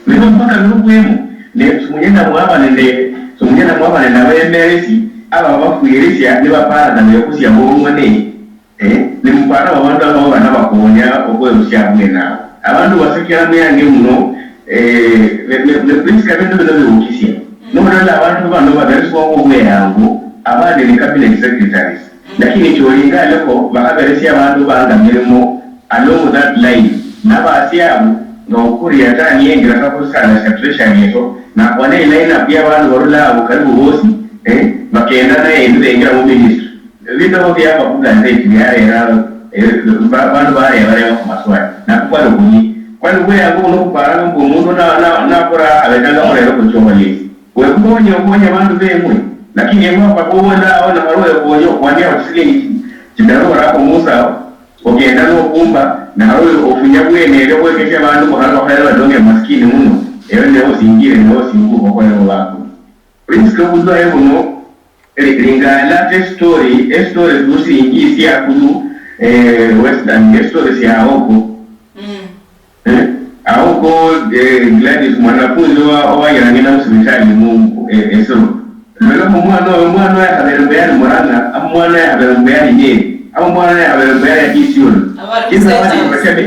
Bino mpaka nobwemo, ne simunyala mwaba nende, simunyala mwaba nende abemeresi aba bafwirisya nibaparana nekusia mubung'one, eh, nimupara abandu abo banabakonya okwerusia abwene awo. Abandu basekera muyange muno, eh, ne, ne, ne, ne, bindu bino biwukisia. Nolola abandu bano babereswanga obweyango, abandi ni cabinet secretaries. Lakini cholinga alekho bakhaberesia abandu banga mirimo along that line, nabasiabu nga Ukur yatani yengira sa khusala sha treasury yeto, nakhuba ne line up ya bandu barula abu karibu bosi, eh, bakenda naye endi bengira mu ministry. Bitabo bya Makuga Nzeti byarera, eh, ba-, bandu barebareba khu maswali. Nakhu kwali okhunyi. Kwali bweyangu buno khuparanga mbu omundu na-, na-, nakura abetanga khurera khu choba lesi. Wekhonye okhonye abandu beng'we, lakini eng'we akhakhubola awo nakhali wekhonye okhwania otsilingi chidaru orakho musawo, okenda nokhumba, nakhali ofunya bwene erio khwekeshe abandu mbu khali bakhoyere badonge emasikini muno, erio ne osingire ne osingukha okhoyere obakhulu. Prince Kebulwayo buno, li-, lingala estory, estory khusingi isi akulu, eh, Western, estory sia Aoko. Mm. Eh, awo ko, eh, Gladys, mwanafunzi wa, owayirange na musibitali mu, eh, Esoro. Lolakho omwana oyo, omwana oyo akhabere mbu yali Murang'a, ama omwana oyo akhabere mbu yali Nyeri, ama omwana oyo akhabere mbu yali Isiolo. Abali Kisa abandi State House. Bachame,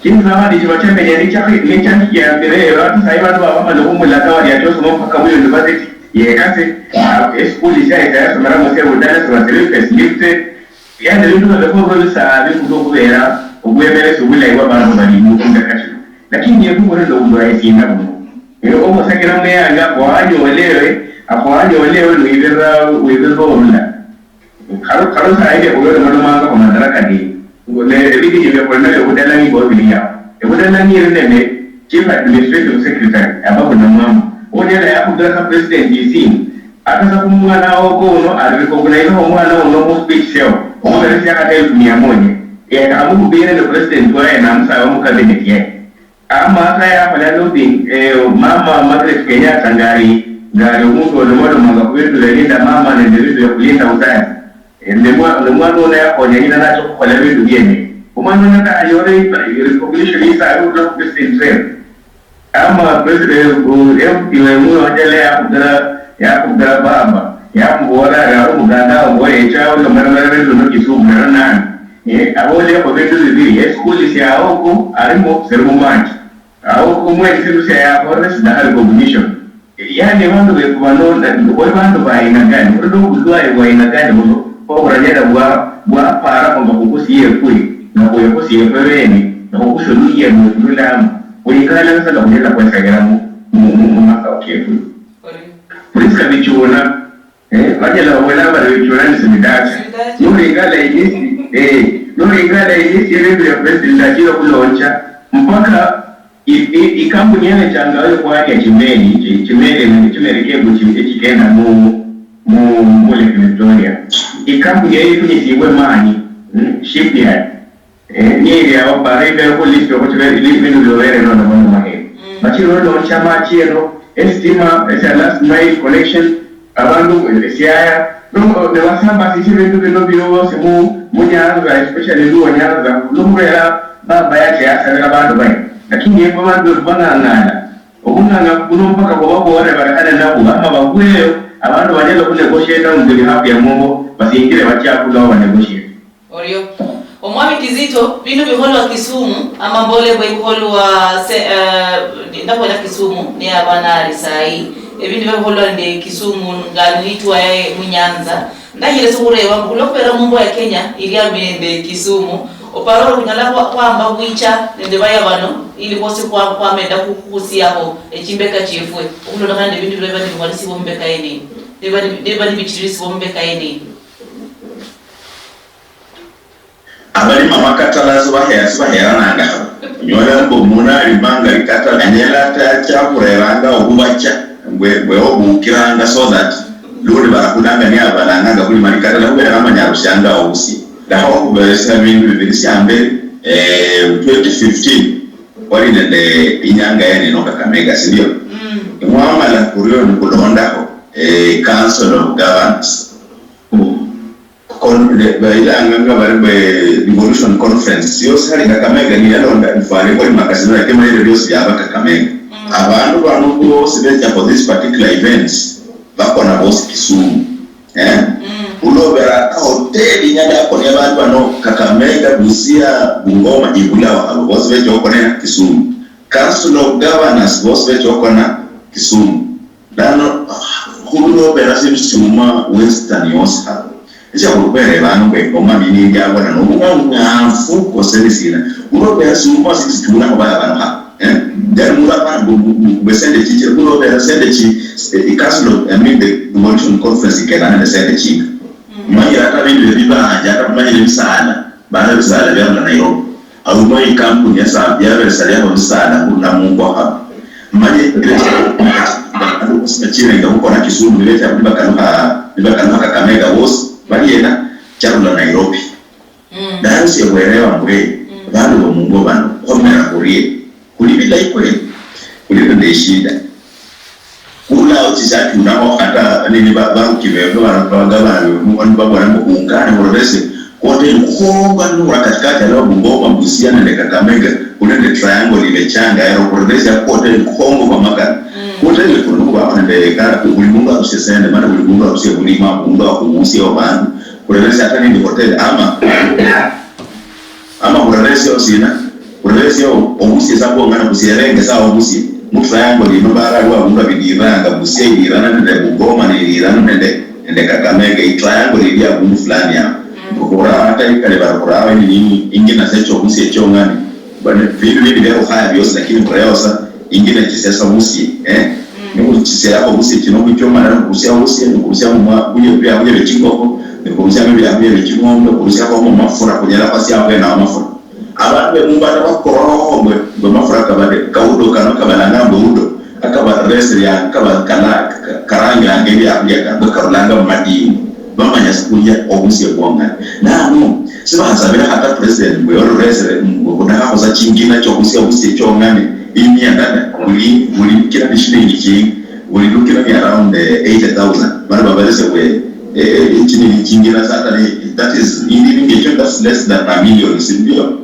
kisa abandi bachame, ne chakhi, ne chakhi ya mbere, watu sahi bandu baba bamala kumulaka wali atosoma mpaka mu university, yekase, ah, esikuli syaye syasomeramo sya budala, siba siri facilitated, Yani, ebindu bino bikhorwa ebisabi khulwo khubeera obwemeresi obulayi bwa bandu bali mumikunda kachino. Lakini ekhubonera obulwaye siina buno. Okhusakira muyanga, akhoanyolewe, akhoanyolewe, wibirira, wibirira orula. Kharo, kharo sahi ne khulole malomanga khu madaraka ni, ne ebidinyu bia khuli nabio ebudalangi mbo bili yao. Ebudalangi eri nende chief administrative secretary, aba buna mama. Onyala yakhubira sa president isimu. Ata sa khumwana woko uno, ari recognize omwana uno mu speech syao. Omuberesia kata elfu mia moja. Yeka amukhubire nende president waye namusaba mu cabinet yaye. Ama ata yakhola lobbying, eh, mama Margaret Kenyatta ngari, ngari omundu olomalomanga khu bindu bia linda mama nende bindu bia khulinda uzazi. Eh, ne mwa-, ne mwana uno yakhonya nyina nacha khukhola bindu biene. Omwana uno nanyora i-, i-, recognition yisari urula khu best in trade. Ama president, uh, M P weng'we wajala yakhubira, yakhubira baba, yamubola ari, ari omuganda awo mbo yecha olomalomala bindu bino Kisumu, nero nani? Eh, abolekho bindu bibiri, esikuli sya Aoko arimo siri mumachi. Aoko omwene sindu sya yakhorere sidaha recognition. Yani bandu befu bano, na-, oli bandu ba aina gani? Oli nobulwaye bwa aina gani buno, oburanyala bwa-, bwapara kwamba khukusi yefwe, na khwekhusi yefwe bene, na khukusi oluya lwefu lulamo. Khulingana sa nga khunyala khwesabira mu, mu, mu, mu masao kefwe. Prisca Bichuna, Eh, banyala babona bari insurance ni dacha. Nolingala inisi, eh, nolingala inisi ebindu bya president achira kuloncha, mpaka i-, i-, ikampuni yene changa yo kwanya chimeli, chi-, chimeli, chimeli kebu chi-, echikenda mu, mu, mu Lake Victoria. Ikampuni yene ifunyisibwe mani, mm, shipyard. Eh, niiri awo, paro imbere khu list yokhuchira ili bindu bilowererwa nono mumaheru. Mm. Bachirolo chama chieno, esitima, esya last mile connection, abandu, eh, esiaya, no, ne basambasishe bindu bino biosi mu, mu Nyanza, especially Luo Nyanza, lwokhubera baba yache yasabira abandu baye. Lakini efwe abandu befu bang'ang'ana. Okhung'ang'a kuno mpaka khubaboore barekhane nabo, ama babweyo, abandu banyala khunegotiate on the behalf ya Mungu, basingire bachia khuno banegotiate. Orio. Omwami Kizito, bindu bikholwa Kisumu, ama mbole mbu ebikholwa se-, eh, ndakhola Kisumu, ne aba nali sayi. Ebindu bikholwa nende Kisumu nga nilitwa yaye munyanza. Ndanyire sikhureba mbu khulwa khubera mumbo ya Kenya ili ambi nende Kisumu, opara ori khunyala khwa-, khwamba bwicha nende baya bano, ili khwosi khwa-, khwameda khu-, khusiakho echimbeka chiefwe, okhulondokhana nende ebindu biba nibikhwalisibwa mumbeka yene eyi, nibiba nibi-, nibiba nibichiririsibwa mumbeka yene eyi. Abalima makatala sibahe-, sibaherananga haba. Onyola mbu omundu alimanga likatala, anyala ata achia khureranga obubacha, mbwe, mbwe obukiranga so that lundi barakulanga niabo balanganga bulima likatala, khubera amanya arusianga obusie. Ndakhawa khuberesia bindu bibiri siamberi, eh, twenty fifteen, khwali nende inyanga yene ino Kakamega, sindio? Mm. Mwamala khurio nikhulondaho, eh, Council of Governors. Con-, ne-, bayilanga nga bari mbu devolution conference. Yosi hali Kakamega niyalonda ifwale kwa makasino yake mayiro byosi byaba Kakamega. Mm. Abandu bano bosi becha for this particular events, bakona bosi Kisumu. Eh? Mm. Ulobera ka hotel inyala yakonia abandu bano Kakamega, Busia, Bungoma, ibulawo, abo bosi becha okona Kisumu. Council of Governors bosi becha okona Kisumu. Lano, khulubera sindu siuma Western yosi haba. Esya khulubera ebano mbu engoma nini endiabona nobung'ang'afu kose ni sina. Khulubera siuma sindu sichula khubaya bano haba. Eh? Then mula bana mbu, mbu, mbu, mbu sende chiche, khulubera sende chi, eh, ikasilo, I mean, the devolution conference ikenda nende sende chinga. Mm. Manyira ata bindu bibanja, ata manyira ebisaala, bana ebisaala byarula Nairobi. Auno ikampuni ya Zambia yabere saliaho bisaala khurula mungo haba. Manye bandu bosi bachirenga khukona Kisumu nibecha nibakalukha, nibakalukha Kakamega bosi, baliena? Charula Nairobi. Mm. Nasi ebwerewa mbwe, mm, bandu bomungo bano, khomera khurie? Khuli bilayi kweli? Khuli nende eshida? Khurula awo chisachunakho ata nini ba-, baruki befu ba-, bagabana befu, bano babona mbu khungane khuruleshe koteni khukhonga nura katikati alaba Bungoma, Busia nende Kakamega, khuli nende triangle ibechanga ero khuruleshe koteni khukhongo kwa makana. Mm. Koteni kuno khubakho nende ka-, buli mundu arusie sende, mana buli mundu arusie bulima, mundu akhubusie abandu, khuruleshe ata nindi hotel, ama Ama khureresiao sina? Khureresiao obusie sa bwong'ana busie, erenge sa obusie. Mu triangle ino bara lwa abundu abidiranga, Busia idirana nende Bungoma, nidirana nende, nende Kakamega. I triangle ili abundu fulani awo. Mm. Khuraha ata ikale bari khuraha ini nini, ingina secho obusie chong'ani. Bane, bindu bindi byarukhaya biosi, lakini khureo sa, Ingine chisesa busie, eh? Nikhuchisiakho busie chino khuchoma, nano khurusiakho busie, nikhurusiakho mwa-, buye, biakhulia bie chingokho, nikhurusiakho biakhulia bie ching'ombe, khurusiakho mafura, khunyala khwasiakho bene amafura. Abandu be mumbata bakoroho mbwe, mbwe mafura kabade, kaudo kano kabalanga mbwe udo, akabaresria, kaba-, kala-, ka-, karangiranga ebiakhulia kano, mbwe karulanga mumadini. Bamanya sikhulia obusie bwong'ane. Nano, sibakhasabira kata president mbwe ololesere mbwe khudakhakho sa chingina chobusia busie chong'ane imia ndala, buli, buli lukira ni shilingi chingi, buli lukira ni around, eh, eighty thousand. Bali baberesebwe, eh, chinini chingina sa tani, that is, in, in, in, that's less than a million, sindio?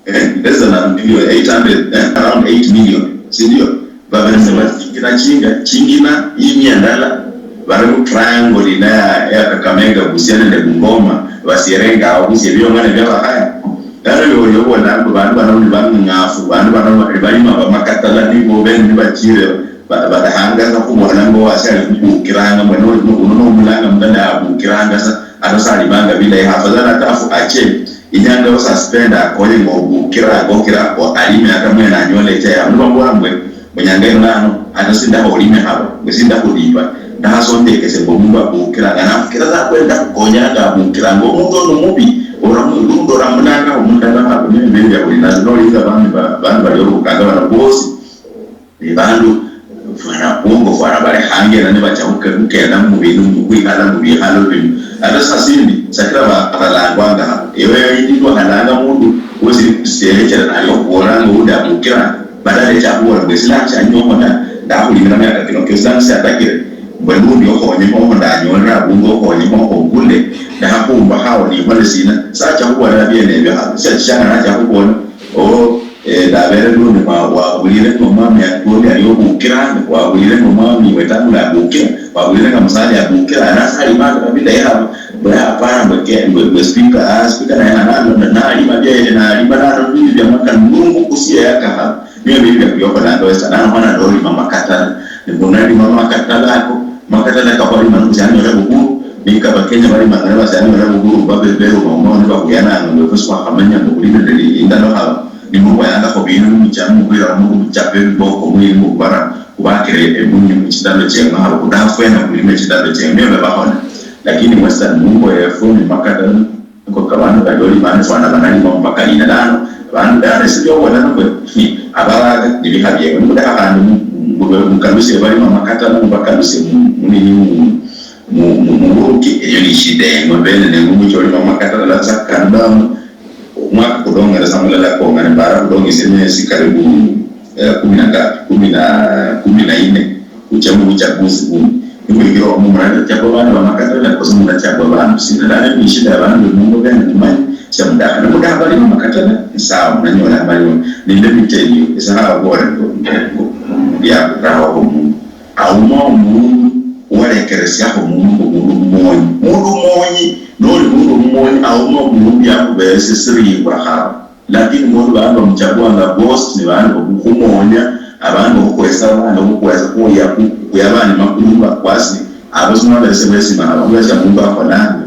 Eh, less than a million, eight hundred, eh, around eight million, sindio? Baberese bati chingina chinga, chingina imia ndala, bari mu triangle ina ya, ya Kakamega, Busia nende Bungoma, basierenga awo busia ebiong'ane bia bakhaya. Lano yoyo obola mbu bandu bano ni bang'ang'afu, bandu bano balima bamakatala nibo bene nibachire, ba-, badahanga sa khubola mbu wasi ali khubukiranga, mbu no-, no-, uno nomulanga mbu nali abukiranga sa, ata salimanga bilayi, afadhali ata afu-, ache. Inyanga yosi asipenda akonye ng'obukira, ngokira o-, alime ata mwene anyole echa yabo. Nibabola mbwe, munyanga ino nano, ata sindakha olime haba, mbwe sindakhulipa, ndakhasonjekese mbwe omundu abukiranga, nafukira nakwenda khukonyanga abukiranga. Omundu ono mubi, oramu-, omundu oramulanga omundu aba haba, mimi bindi abuli nasi, nolinga bami ba-, bandu bali obukanga bano bosi. Ne bandu fwana bwongo fwana balekhanga ena nibacha khuke-, khukenda mubindu, mukhwikhala mubikhalo bino. Ata sasindi, sakira ba-, balangwanga hano. Ewe yindi wakhalanga mundu, wosi siyelechera naye okhubolanga oundi abukiranga. Badala echa khubola, mbwe silanga sianywa okhona, ndakhulimira miaka kino kiosi, silanga siatakire. Mbwe nundi okhonyekho okho ndanyolera abundu okhonyekho okho okule, ndakhakhumba khao nikhole sina. Sacha khubolela biene ebio hano. Siachishanga nacha khubola, oh, Eh, ndabere lundi mwa-, wabulire nga omwami atuondi ali obukira, wabulire nga omwami wetangula abukira, wabulire nga musali abukira, nasi ali manga kabinda yabo, bula apara mbwe ke-, mbwe, mbwe speaker, ah, speaker naye na-, na-, na-, nalima byaye, nalima nano bindu bya maka nungu kusie yakahaba. Niyo bindu bya kuyokholanga wesa, nano mwana ndolima makatala. Nibwo nalima makatala ako, makatala kakhwalima nikusianyola buhuru, nikaba Kenya balimanga nibasianyola buhuru, babe-, beruma omao nibahuyananga, mbwe fwesi khwakhamanya mbu khuli nende li-, indalo haba. Nimuboyangakho bindu nimucha mubira mundu muchape ebiboko mwiri mubara kubakire emunyu muchindalo chieng'we haba kudafwena kulime chindalo chieng'we niyo bakhola. Lakini Western mungo yefu ni makatala niko kabandu bali oli bandu fwana banalima mpaka lina lano. Bandu dala esibyobola nabwe, abaraga nibiha byewe. Nimudaha khandi mu-, mu-, mukalusie balima makatala mubakalusie mu-, munini mu-, mu-, mu-, muburuki, eyo ni shida eng'we bene neng'we mucha olima makatala sa kandamu. Omwaka kudong'eresa mulala kong'ane, mbara kudong'isia emiesi karibu, eh, kumi na ngapi? Kumi na, kumi na nne, kucha mubuchaguzi buno. Nikhwikira omo murachagua bandu bamakatala, kosi murachagua bandu sina? Lano ni shida ya bandu bemungo bene mumanye, siamudakha. Nimudakha bali bamakatala, ni sawa, munanyola amalima. Nende miteni, esa khabola ngo, ngo, ngo, ngo, byakhuraho omundu. Auma omundu walekeresiakho omundu mbu mundu mumonyi. Mundu mumonyi, noli mundu mumonyi, auma omundu yakhuberesia siringwa khaba. Lakini mundu bandu bamuchaguanga bosi ni bandu bakhumonya, abandu bakhukhwesa, abandu bakhukhwesa khuya, khuya abandi makulu nibakwasi, abo simwaberesia bwesima, abakhubesha mundu akholanga.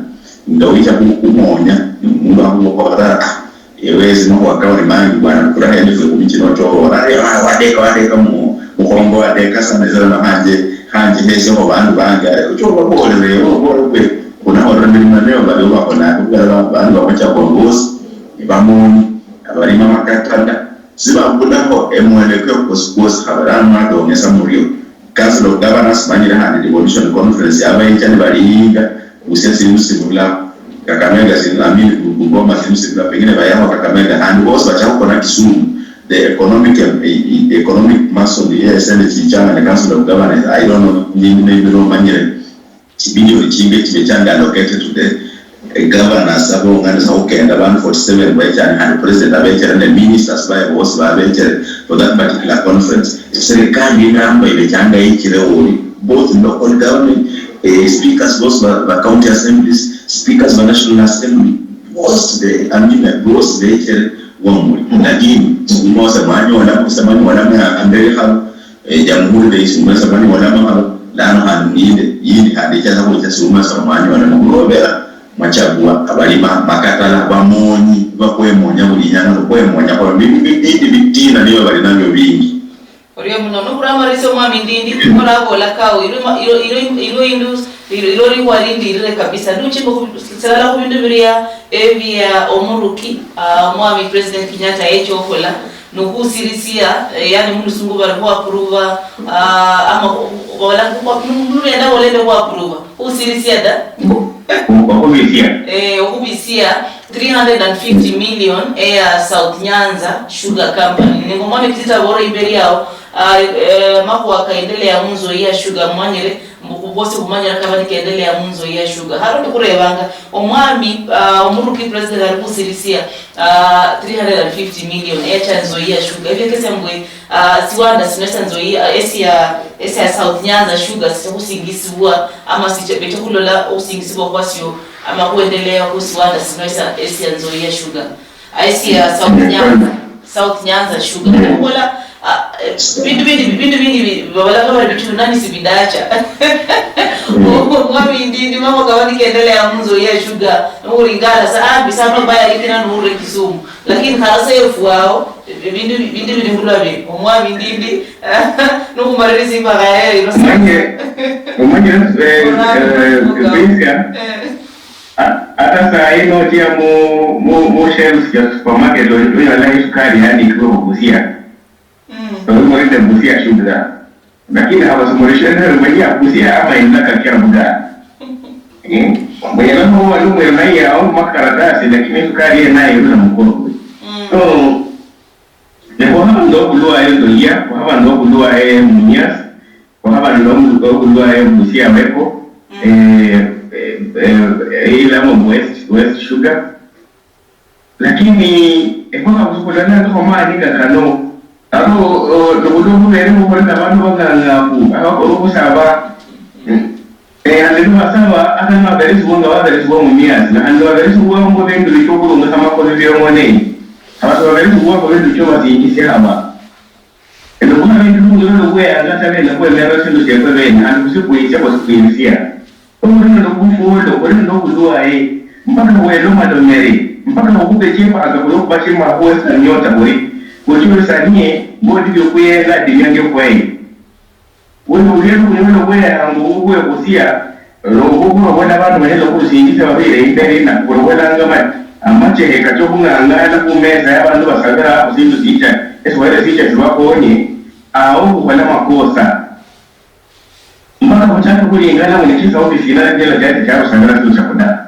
Nga wicha khu-, khumonya, ni mundu akhubokhola, ah, Ewe esi makhuwa kao ni mangi bwana, bukula khende fwe kumi chino chowo. Nari, ah, wadeka, wadeka mu-, mukhongo wadeka sana, esala na khanje, khanje hesekho bandu bange. Ari, ocho obabolere, obabolere kwe, khunakholera milimo neo bali obakholanga, khubera ba-, bandu bakhwachakwa bosi, ni bamoni, abalima makatala, sibabulakho emwelekeo kwosi kwosi, khabera ano mwadongesa murio. Council of Governors, manyire khandi devolution conference yabecha nibalinga, Busia sindu sibula, Kakamega sindu, I mean, Bu-, Bungoma sindu sibula, pengine bayaho Kakamega, khandi bosi bacha khukona Kisumu. The economic, eh, eh, economic muscle, yes, and chichanga the Council of Governors, I don't know, ni-, maybe nomanyire. Chibilioni chinge chibechanga allocated to the, eh, governors abong'anisa khukenda, bandu forty-seven bechane, khandi president abechere, ne ministers baye bosi babechere for that particular conference. Serikali inamba ibechanga ichire oli, both local government, eh, speakers bosi ba, ba county assemblies, speakers ba national assembly, bosi be, I mean, bosi bechere wamuli. Lakini, mose mwanyola, mose mwanyola mwe ambere khabo, Eh, jamhuri reisi mwesa mani wala mahalo, lano khandi mulinde, yindi khandi icha sa khwicha siuma sa mwanyola, mubulobera, mwachagua abalima makatala, bamonyi, bakhwemonya buli inyanga, nokhwemonya, khola bi-, bi-, bibindi bitina niba bali nabio bingi. Orio muno, nokhuramarisia omwami Ndindi, orabola kao, ilo ma-, ilo, ilo, ilo indu, ilo, ilo likhwa lindi ilire kabisa. Nduchimba khu-, silala khubindu biria ebia omuruki, ah, omwami President Kenyatta yecha okhola, nokhusirisia, eh, yani mulusungu bari khwapuruva, ah, ama khu-, khu-, babola khu-, khu-, mu-, muluyanda bolende khwapuruva. Khusirisia da. Okhubisia. Eh, okhubisia three hundred and fifty million eya South Nyanza Sugar Company. Ningo mwami Kitita bora imberi yao, ah, eh, makhuwa kaendelea munzo ya sugar, mwanyire, mbu khubosi khumanyira kaba nikaendelea munzo ya sugar. Haro ndikhurebanga, omwami, ah, omuruki president ali khusirisia, ah, three hundred and fifty million eya cha nzo ya sugar. Ebyo kese mbwe, ah, siwanda sino esa nzo ya, esia, esia South Nyanza Sugar sikhusingisibwa ama sicha, becha khulola okhusingisibwa khwasio ama khwendelea khu siwanda sino esa, esia nzo ya sugar. Aisia South Nyanza, South Nyanza Sugar. Khubola, ah, eh, bindu bindi, bindu bindi bi-, babola kama bitu nani sibidacha. Mwami Ndindi, mama kawani kendelea munzo ya sugar. Nuri ngala sa, ah, bisa no baya ikina nuri Kisumu. Lakini kala sefu wao, bindu, bindu bili ngulwa bi. Omwami Ndindi, nukumariri simba kaya ino. Omanye, omanye, eh, eh, Cynthia, eh. A-, ata saa hii nochia mu, mu, mu shelves ya supermarket, onyolaho esukari yaandikibwa Busia. Mm. Nolimurinde Busia Sugar. Lakini haba simulishwene mwenye Busia ama inaka kia Buda. Eh? Mwenye namo wanu mwenye na yao makaratasi, lakini sukari yena yirula mukongwe. Mm. So, ne khwahaba nende okhulwayo Nzoia, khwahaba nende okhulwayo Mumias, khwahaba nende omu-, okhulwayo Busia Weko, eh, eh, eh, eh, Ilamwo West, West Sugar. Lakini ekhwakhabusi khulolangakho maani kakano, abo, o, nokhulwa khubeere mukhuli nabandu bang'ang'afu, abakhola okhusaba. Eh, khandi nibasaba, ata nibaberesibwa nga baberesibwa Mumias, na khandi nibaberesibwa mbu bindu bicha okhurungikha amakhobi biong'one, khaba sibaberesibwa mbu bindu bicha obasinjisia haba. Ende khulwa bindu bindi bino bweyanga ta bene khwemerera sindu siefwe bene, khandi khusikwisia khwasikwirisia. Khuli nende obufuulo, khuli nende obulwaye, mpaka khwelomalomere, mpaka khukhube chipanga khulwo khuba chimakhuwa esikanyota khuli, khuchulisanie, mbu ndi biokhuyela, ndi byange khweye. Wene uliekho khunyola obweyango bubwekhusia, olwokhubona abandu banyala okhusinjisia babire imberi, nakhulobelanga ma-, amachehe kacha okhung'ang'ana khumesa yabandu basabira aho sindu sicha, esibahere sicha sibakhonye, awo khukhola makosa. Mpaka khuchake khulingana mbu ni chisauti sina chila chiache chiarusana sindu siakhula.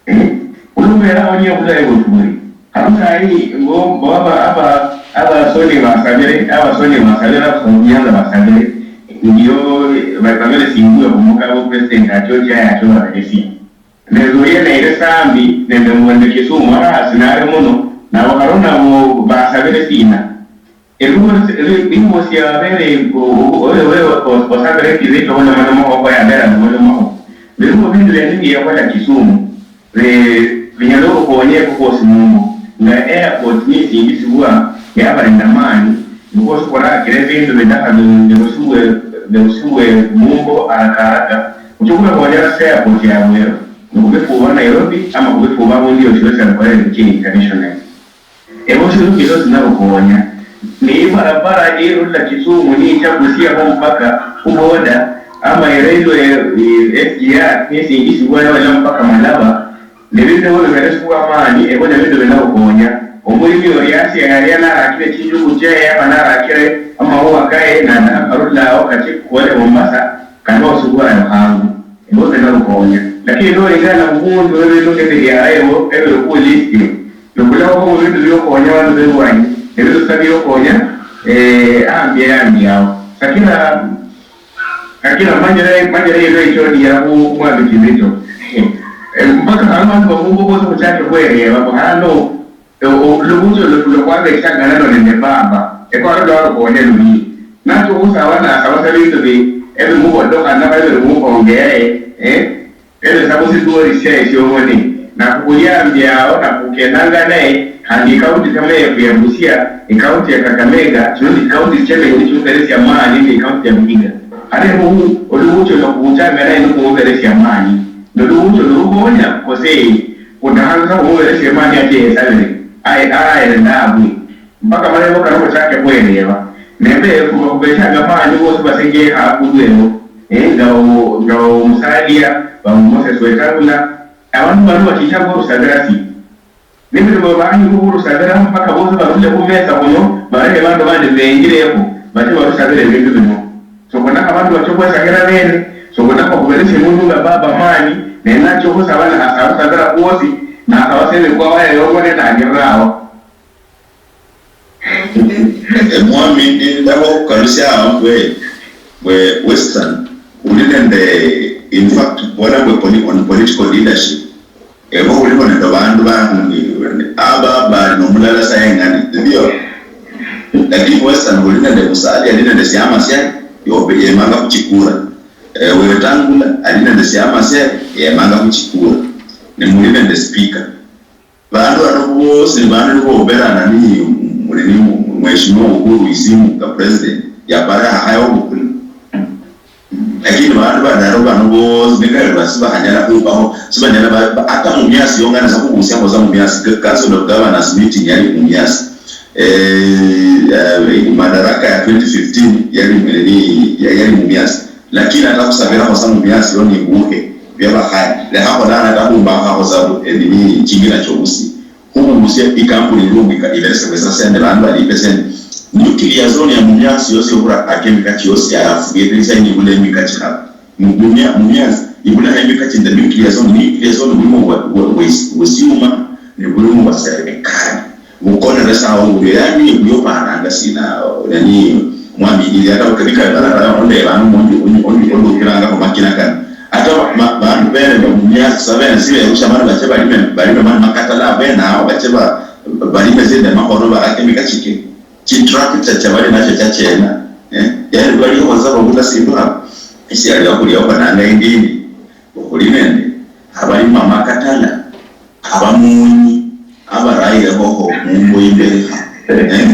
Eh? Khulubera awo niye obulayi bwefu buli. Hano sahi, ngo, mbo aba, aba, abasoni basabire, abasoni basabire, abasoni Nyanza basabire, ndio, basabire singuwe khumukabo president achoche aye achobaberesia. Nezo yene ere sambi, nende mwende Kisumu, ara hasi nare muno, nabo haro nabo basabire sina. Ebirumo, ebi-, ebirumo siabere, o-, o-, oyo, oyo, o-, osabere Kizito, oyo mwana moko, oyo abera mwana moko. Birumo bindu bindi biyakhola Kisumu, bi-, binyala okhukonya ekhukosi mungo. Nga airport nisingisibwa, yaba nende amani, because khurakira ebindu bidakha bi-, birusibwe, birusibwe mungo haraka haraka. Khuchukule khwonyera sa airport ya Bweru, nikhubifuba Nairobi, ama khubifuba abundu yosi yosi alikholere bichini international. Ebo sindu sino sinabukhonya. Ne ibarabara irula Kisumu nicha Busia mpaka khu boda, ama irailwe, eh, S G R, nisingisibwa yola mpaka Malaba, ne bindu ebio biberesibwa amani, ebo ne bindu binabukhonya. Omulimi oria asia yalia narakire chinjuku chiaye, ama narakire amahuwa kaye, nadaha karula ao kache kole Mombasa, kanosibwa ayo hangu. Ebo binabukhonya. Lakini nolingana mubundu bebindu ebiri ayo, ebiri khu list, nobulao bindu biokhonya bandu belwanyi, nebindu sa biokhonya, eh, ambi, ambi ao. Sakira, sakira manyire, manyire yino ichoni ya khu mwami Kizito. Eh, mpaka hano bandu bamungo bosi khuchake khwereba, mbu hano, eh, o-, lubucho lwefu lwa khwabechanga nalo nende baba, ekwaro lwarukhonya luli. Nacho khusaba nasaba sa bindu bi, ebimubodokhana, ebiri mukhongeye, eh, Ere sa khusidwori siaye siong'one, nakhukhuliambi ao, nakhukendanga naye, khandi ikaunti kama yefu ya Busia, ikaunti ya Kakamega, chino ni ikaunti chiamenye nichimuberesia amaani nende ikaunti ya Vihiga. Khane khu, olubucho lwa khuchanga naye nikhumuberesia amaani. Nolubucho lurukhonya, kose khudakhanga sa khumuberesia amaani ache yesabire, aye, aye, ndabwi. Mpaka malebo kano kachake khwereba. Nende khuba khubechanga maani bosi basengeekha abundu eno, eh, nga bawo, nga bawo Musalia, bawo Moses Wetangula, abandu bano batichanga orusabira si. Nemirimo baangi khurusabira mpaka bosi barule khumesa khuno, barehe bandu bandi benjirekho, bache barusabire ebindu bino. Sokonakho abandu bache okhwesakhira bene, sokonakho khuberesia mundu nga baba maani, ne nacha okhusaba, nakhasaba sabira khwosi, nakhaba sebe kwawo yayobone nagirira awo. Emwami, ndakha okhukalusia awo mbwe, mbwe Western, khuli nende, in fact, bola mbwe poli-, on political leadership, ebo khulikho nende bandu bandi, aba bali nomulala sa eng'ani, ndio? Lakini Western khuli nende Musalia ali nende siama siaye, yobe-, yemanga khuchikura. Eh, Wetangula ali nende siama siaye, yemanga khuchikura. Ne muli nende speaker. Bandu bano bosi ni bandu nibo obera nani, nini, Mheshimiwa Uhuru isimu nga president, yapara akhaya obukuli. Lakini bandu badaro bano bosi nikali basi bakhanyala khumbaho, sibanyala ba-, ba-, ata mumiasi yongana sa khubusiamo sa mumiasi, Council of Governors meeting yali mumiasi. Eh, eh, Madaraka ya twenty fifteen yali, yali, yali mumiasi. Lakini ata khusabirakho sa mumiasi yo nibuhe byabakhaya. Lekhakho lano ata khumbakhakho sa bu-, enini, chingila chobusi. Khubusia ikampuni ilungika iberesebwe sa sende, bandu balipe sende. Nuclear zone ya mumiasi yosi yokhura akemika chiosi alafu yetelisa indi ibula emika chikhaba. Mu-, mumia-, mumiasi ibulaho emika chinde nuclear zone, nuclear zone bulimo bwa, bwa, bwa, bwa siuma, ne bulimo bwa serikali. Bukonere sa obulio, yani, ebuyo paranga sina, nani, mwami, ili ata ukabika barara, onde bano mondi, ondi, ondi, ondi ukiranga kwa makina kano. Ata ba-, ma-, bandu bene ba mu myaka sa bene siberusha mani bache balime, balime mani makatala bene awo bache ba-, balime zinde mahono barake mikachike. Chi tractor cha bali nacho cha chena. Eh? Yani bali kwa sababu kula sindu hapa. Isi ali wakulia kwa nanga indini. Okhuli nende abalima amakatala, abamuunyi, abarayire hoho mumbo imberi ha, eh?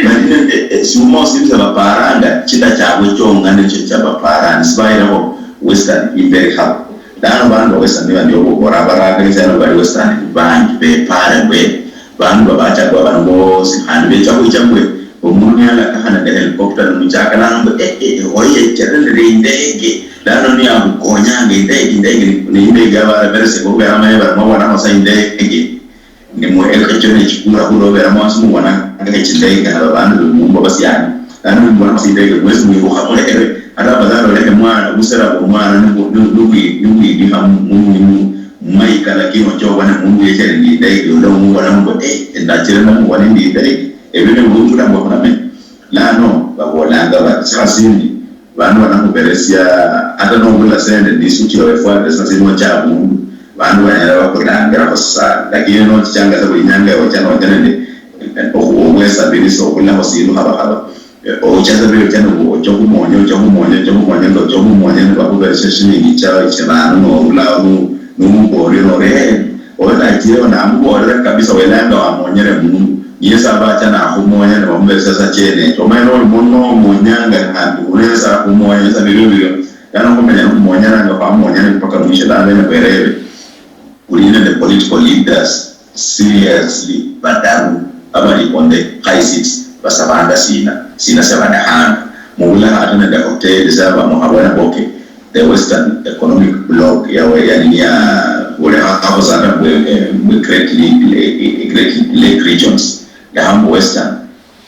Bali nende esiuma osindu syabaparanga, chida chabwe chonga nicho chabaparanga, sibayiraho Western imberi habo. Lano bandu ba Western niba ndio bobora abaraka esialo bali Western bangi bepare bwe bandu babachagua bano bosi, khandi becha khwicha mbwe omundu niyalakakha nende helicopter nomuchaka lano mbwe, eh, eh, eh, oye cherendere indege. Lano niyabukonyanga indege, indege ni, ni indege yabareberesebwa, khubera amanye bari mwabonamo sa indege, ni mu, echo nechikura khulobera mwasi mubonanga echindege, haba bandu bemumbo basiani. Lano nimubonamo sa indege, mwesi mwibukha mulekhere, ata afadhali olekhe mwana, busera bwo mwana nibu-, nibu-, nibwi-, nibwibikha mu, mu, mu, mu mayika, lakini ocha obone mundu yechere ni indege, ola omubonamo mbu, eh, ndachire ndamubona ni indege. Ebyo ni bulamu bwa khunamenya. Lano babolanga bati, sikhasindi, bandu banakhuberesia, ata nobula sende, ni suti yawefwalire sa sili nocha abundu, bandu banyala bakhulangiraho sana. Lakini nochichanga sa buli nyanga yocha nocha nende, eh, okhu-, obwesabirisi, okhulaho sindu haba haba. Eh, ocha sa bili ocha nobu-, ocha khumoonya, ocha khumoonya, ocha khumoonya, nga ocha khumoonya nibakhuberesia shilingi chao chirano, norulaho nu-, numuboolera ori, eh, oyo nachireo namuboolera kabisa, welanga wamonyere mundu. Niye sa bacha nakhumonya nibamuberesia sa chienecho. Omanye noli mundu nomonyanga khandi uno yesi akhumonya sa birio birio. Lano khumenya nikhumonyana nga khwamonyane mpaka mwisho, lano bene khwerebe. Khuli nende political leaders seriously badaru abali on the high seats basabanga sina, sina siabadahanga. Mubulaho ata nende hoteli siabamo habwene boke. The Western Economic Bloc yawe, yani ya, ule ha-, hapo sana mwe, eh, mwe Great Lake, eh, eh, Great Lake Regions. Ya hambo Western,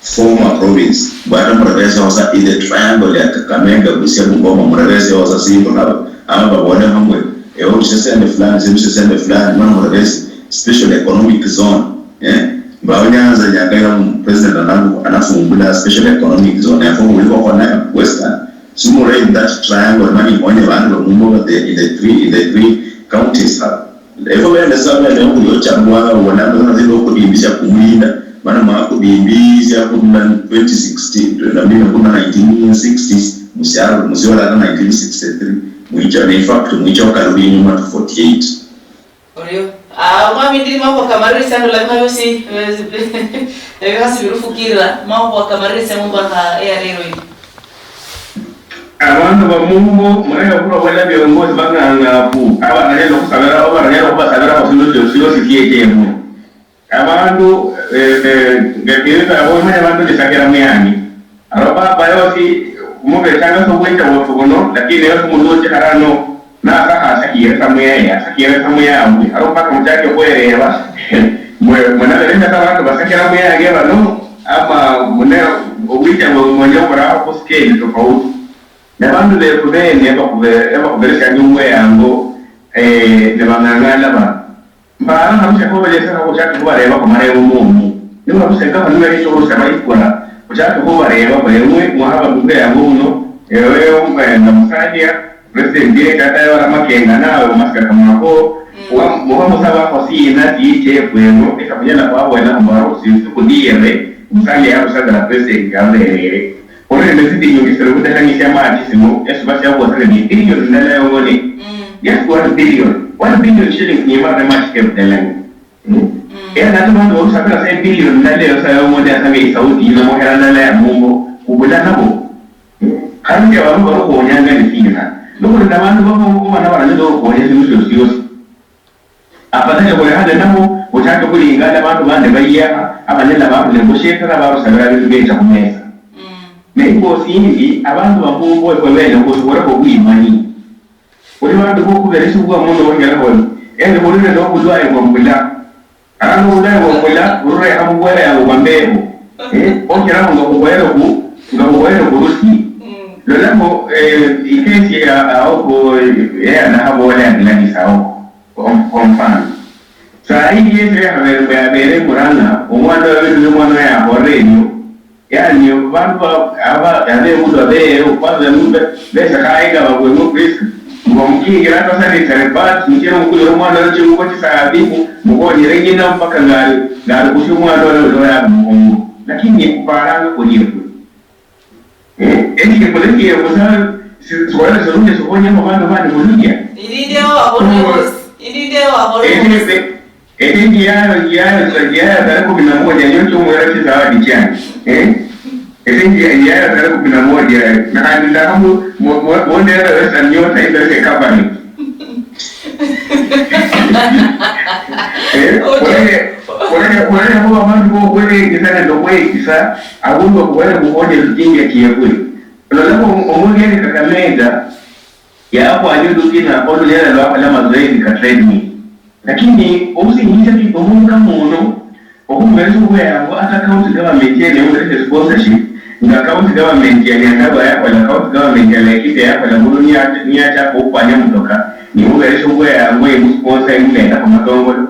former province. Mbwata murabese hosa in the triangle ya Kakamega, Busia, Bungoma, murabese hosa sindu haba. Ama babone hamwe, eh, orusia sende fulani, sende fulani, mana murabese special economic zone. Eh? Mbawo Nyanza nyaka ila president anafu-, anafungula special economic zone. Yako kuliko kona Western. Somewhere in that triangle, mani mwonye bandu bamumbo in the, in the three, in the three counties haba. Efwe bene sa bene okhuli ochamwanga obona mbu nzili okhudimbisia kumuyinda, mana mwakudimbisia khurula twenty sixteen, na mimi khurula nineteen sixties, musialo, musialo ata nineteen sixty-three, mwicha, in fact, mwicha okalula inyuma to forty-eight. Orio. Ah, Omwami, ndili makhuwa kamalirisia, ndola bikha biosi, eh, ebikhasi birufukirira, makhuwa kamalirisia mumbaha eya lero ino. Abandu bamumbo, murebe khulobela biongozi bang'ang'afu, abaranyala okhusabira, abaranyala okhubasabira khusilo siosi siosi siechemwe. Abandu, eh, eh, nga kiri nabo, manya abandu nisabira muyani. Aro papa yosi, khumubechanga sa obwecha bwefu buno, lakini yosi mundu ochikhara ano, nasakha asakhiyere sa muyaye, asakhiyere sa muyambwe. Aro mpaka muchache okhwereeba, mwe, mwe naberesha sa bandu basakhira muyaye bano, ama mune obwecha bwe mwenya okhurakho khu scale tofauti. Ne bandu befu bene bakhuberesianga obweyango, eh, ne bang'ang'ana bano. Mbara kharusia khubalesera khuchaka khubareeba khumareebo momu. Nibarusia kama nibarecha khurusia bayikula, khuchaka khubareeba mbu ewe mwahaba mubweyango buno, ewe nga Musalia, President yecha atayola makenga nawe mumasika kamwako, muba musabakho siina siyiche efweno, esa khunyala khwabona mbu aro sinsuku diyere, Musalia yarusabira President yaberere. Khuli nende tsibillion tsiri khutekhanisia maati tsino, esiba siakhwosa nende ibillion ndala yong'one. Just one billion. One billion shillings niyo imarire maati kebudelani. Era nati bandu barusabira sa ibillion ndala eyo sa yong'one asa nge Saudi yino mohera ndala ya mumbo, khubula nabo. Khandi abandu bari okhuwonyanga ni sina. Nikhuli nabandu bamumbo bana baranyala okhuwonya sindu siosi siosi. Afadhali olehane nabo, ochake okhulingana abandu bandi bayekha, abanyala barula embushietera barusabira ebindu biecha khumesa. Ne ingosi yindi, abandu bamumbo efwe bene khusikhulekho obwimanyi. Khuli bandu bokhuberesibwa muno onyala khuli, ende khuli nende obulwaye bwa mbula. Arano obulwaye bwa mbula bururekha mubweyango bwa mbebo. Eh, okhiramo nga khukhoyere khu, nga khukhoyere khurusi. Lolamo, eh, ikesi ya aoko, eh, ya nakhabola ya Gladys aoko. Kwa, kwa mfano. Saa hii Yesu yakhabere mbu yabeere Murang'a, omwana oyo abere omwana oyo yakholere endio. Yaani, bandu ba, aba, abebulwa beeyo, kwanza be, besekhaye nga babwemo Kristo, mbu bamukingira ata sanitary pads, muchire mukulire omwana oyo chingubo chisahabibu, mukhonyere nyina mpaka ngali, ngali khusia omwana oyo, oyo yali mukhongo. Lakini ekhuparanga khuli efwe. Eh, eni kekole kiebusa, si-, sikhwele sirungi sikhonyemo bandu bandi buluya. Ilinde wakhole bosi. Ilinde wakhole bosi. Ese, ese ndiyayo, ndiyayo, ndiyayo tarehe kumi na moja, ndio chomwera chizawadi chani. Eh? Ese ndiya-, ndiyayo tarehe kumi na moja, na khandi ndakha mu, mu, mu, mu ndera Western Nyota, imbere ke company. Eh, khulekhe, khulekhe, khulekhe khuba abandu bokhweyekisa nende okhweyekisa, abundu okhubere khukhonye lutingia kiefwe. Lolakho omu-, omundu yali Kakamega, yakhwanya olukina olunyala lwakhola amazoezi ka treadmill. Lakini okhusingisia omundu kama ono, okhumuberesa obweyango ata county government yene emuberese sponsorship, nga county government ya Nyandarua yakhola, county government ya Laikipia yakhola, mulu niya-, niyachaka okhufwanya mutoka, nimuberesa obweyango, emusponsa, emuleta khumatongolo.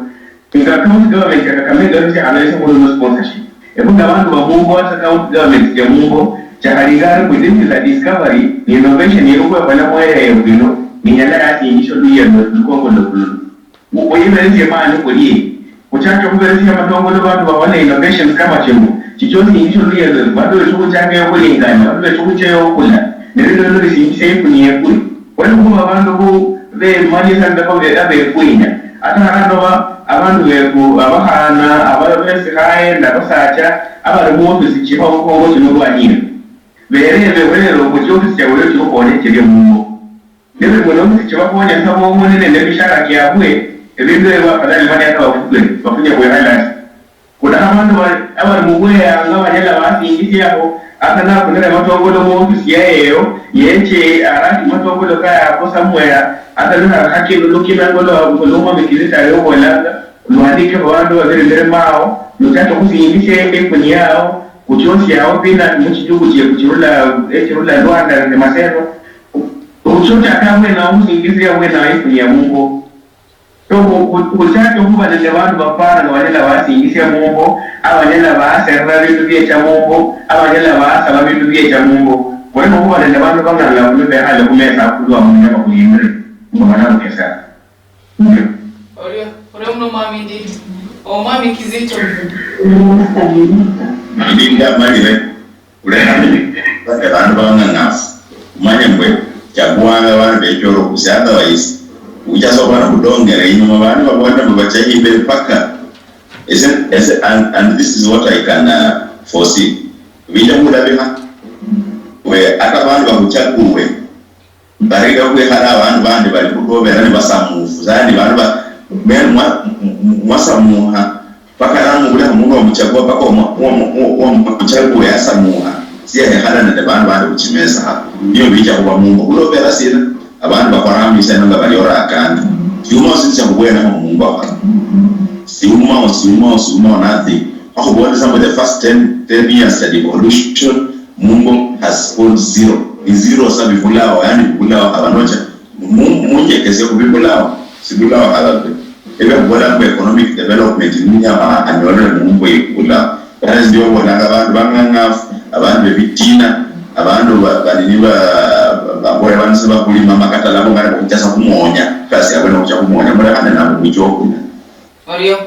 Nga county government ya Kakamega yosi yalolesa khulwo sponsorship. Ebu nga abandu ba mumbo ata county government ya mumbo, chakhalinga ari mbu this is a discovery, ni innovation yeri khwekhola mu area yefu ino, ninyala yasinjisha oluya lwefu lukongo lwefu luno. Mbu khuyiberesie mani khulie. Khuchache okhuberesia amatongolo bandu bakhola innovations kama chino, chichosinjisha oluya lwefu, bandu beche okhuchaka eyo khulingana, bandu beche okhucha eyo okhula, ne bino bino bisinjisha ikuni yekwe. Khwali khuba abandu bu bemanyisa nende abe-, abefwinya. Ata hano ba-, abandu befu, abakhana, aba-, besikhaye, nende abasacha, abali mu ofisi chiha obukhongo chino bwanyire. Berebe, berebe, omuchi ofisi chabwe chikhukhonye chirie mungo. Nebe muna ofisi chibakhonya sa bong'one nende emishara kiabwe, ebindu ebyo afadhali mani ata bafukwe, bafunye bwehalasi. Khulekha abandu ba-, abali mubweyango abanyala basingisiakho, ata nafunire amatongolo muofisi yaye eyo, yeche araki matongolo kaye ako somewhere, ata lukhakhakilo lukina ngolwa, ngolwa Omwami Kristo ali obolanga, lwandikekho abandu babiri mirimo ao, luchache okhusingisia ekuni yao, khuchiosia ao peanut muchichuku chiefu chirula, echirula Rwanda nende Maseno, khuchochaka abwene ao, okhusingisia abwene ao ekuni ya mungo. So, khu-, khu-, khuchake okhuba nende abandu bapara nga banyala basingisia mumbo, abanyala baserera bindu biecha mumbo, abanyala basaba bindu biecha mumbo. Khulekhe okhuba nende abandu bang'ang'a khulwe bekhale khumesa akhulwa munyama khuyindire, mbu banabukesa. Orio, orio muno Omwami Ndindi. Omwami Kizito. Ndindi amalire. Khulekha bali bandu bang'ang'afu. Khumanye mbwe chaguanga bandu bechora okhusia, otherwise, wicha sa obona khudong'era inyuma, bandu babona mbu bacha imberi paka. Ese, ese, and, and this is what I can, uh, foresee. Bicha khulabikha. We, ata bandu bakhuchakuwe, barega khwikhala abandu bandi bali khudobera nibasamufu. Sasa ni bandu ba, mwe mwa-, mwa-, mwasamuha. Paka namubulekha mundu wamuchagua, paka omwa-, omwa-, omwa-, omwa-, omuchagua yasamuha. Siyahekhana nende bandu bandi khuchimesa ha, nio bicha khuba mumbo. Khulobera sina? Abandu bakhola mumisa ino nga bali orakanga. Siumao sindu sia khubwena mu mumbo ha. Siumao, siumao, siumao, nothing. Bakhubolesa mbu the first ten, ten years ya devolution, mumbo has gone zero. Ni zero sa, bibulao, yani bibulao, abanocha. Mu-, munjekesia khubibulao, sibulao haba pe. Ebia khubola mbu economic development ni nyama anyolere mumbo ibulao. Kata ndio obonanga abandu bang'ang'afu, abandu bebitina, abandu ba-, banini ba-, baboya bandu sibakulima amakatala abo ngana bakuchasa khumoonya, kasi yabwe nokucha khumoonya, mulekhane nabo mwiche okhulya. Orio,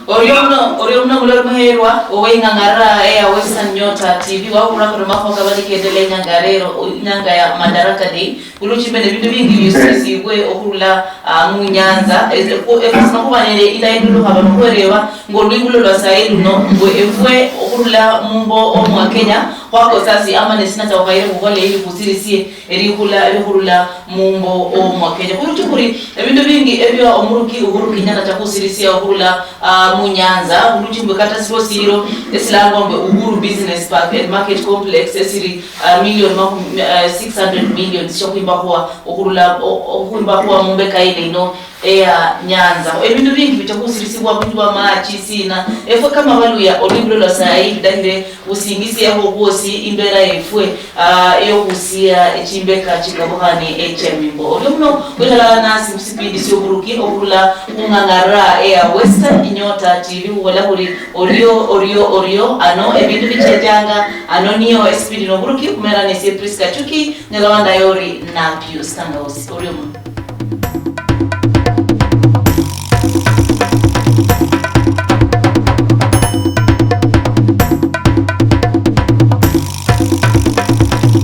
orio muno, orio muno mulori muherwa, owe ing'ang'ara eya Western Nyota T V, wahulira kuri makhuwa kabali kendele inyanga ya rero, inyanga ya Madaraka Day, buluchi mbene bindu bingi biusisibwe okhurula, ah, munyanza, efasima khuba nende indayidulu khaba nokhwereba, ngolwibulo lwa sayi luno, mbwe efwe okhurula mumbo omwa Kenya, khwakosa si ama nesina cha khukhaire khukhola ili khusirisie, Elikhula elikhurula mumbo omwa Kenya. Khuluchi khuri ebindu bingi ebia omuruki Uhuru Kenyatta acha khusirisia okhurula, ah, munyanza. Khuluchi mbwe kata siro siro esilangwa mbwe Uhuru Business Park and Market Complex esiri, ah, million makhumi, ah, six hundred million sio khwimbakhwa okhurula, o-, okhwimbakhwa mumbeka ino ino eya Nyanza. Ebindu bingi bicha khusirisibwa, bindu bwa machi, sina. Efwe kama Baluya, olwibulolo sayi, bidahire busingisiakho bwosi imbera yefwe, ah, eyokhusia echimbeka chikabukhane echemimbo. Orio muno wikhala nasi musipindi sioburuki okhurula khung'ang'ara eya Western Nyota T V, khubola khuri orio, orio, orio, ano ebindu bichechanga, ano niyo esipindi noburuki, khumera nesie Prisca Chuki, nyala wandayo ori na Pius Kangausi. Orio muno.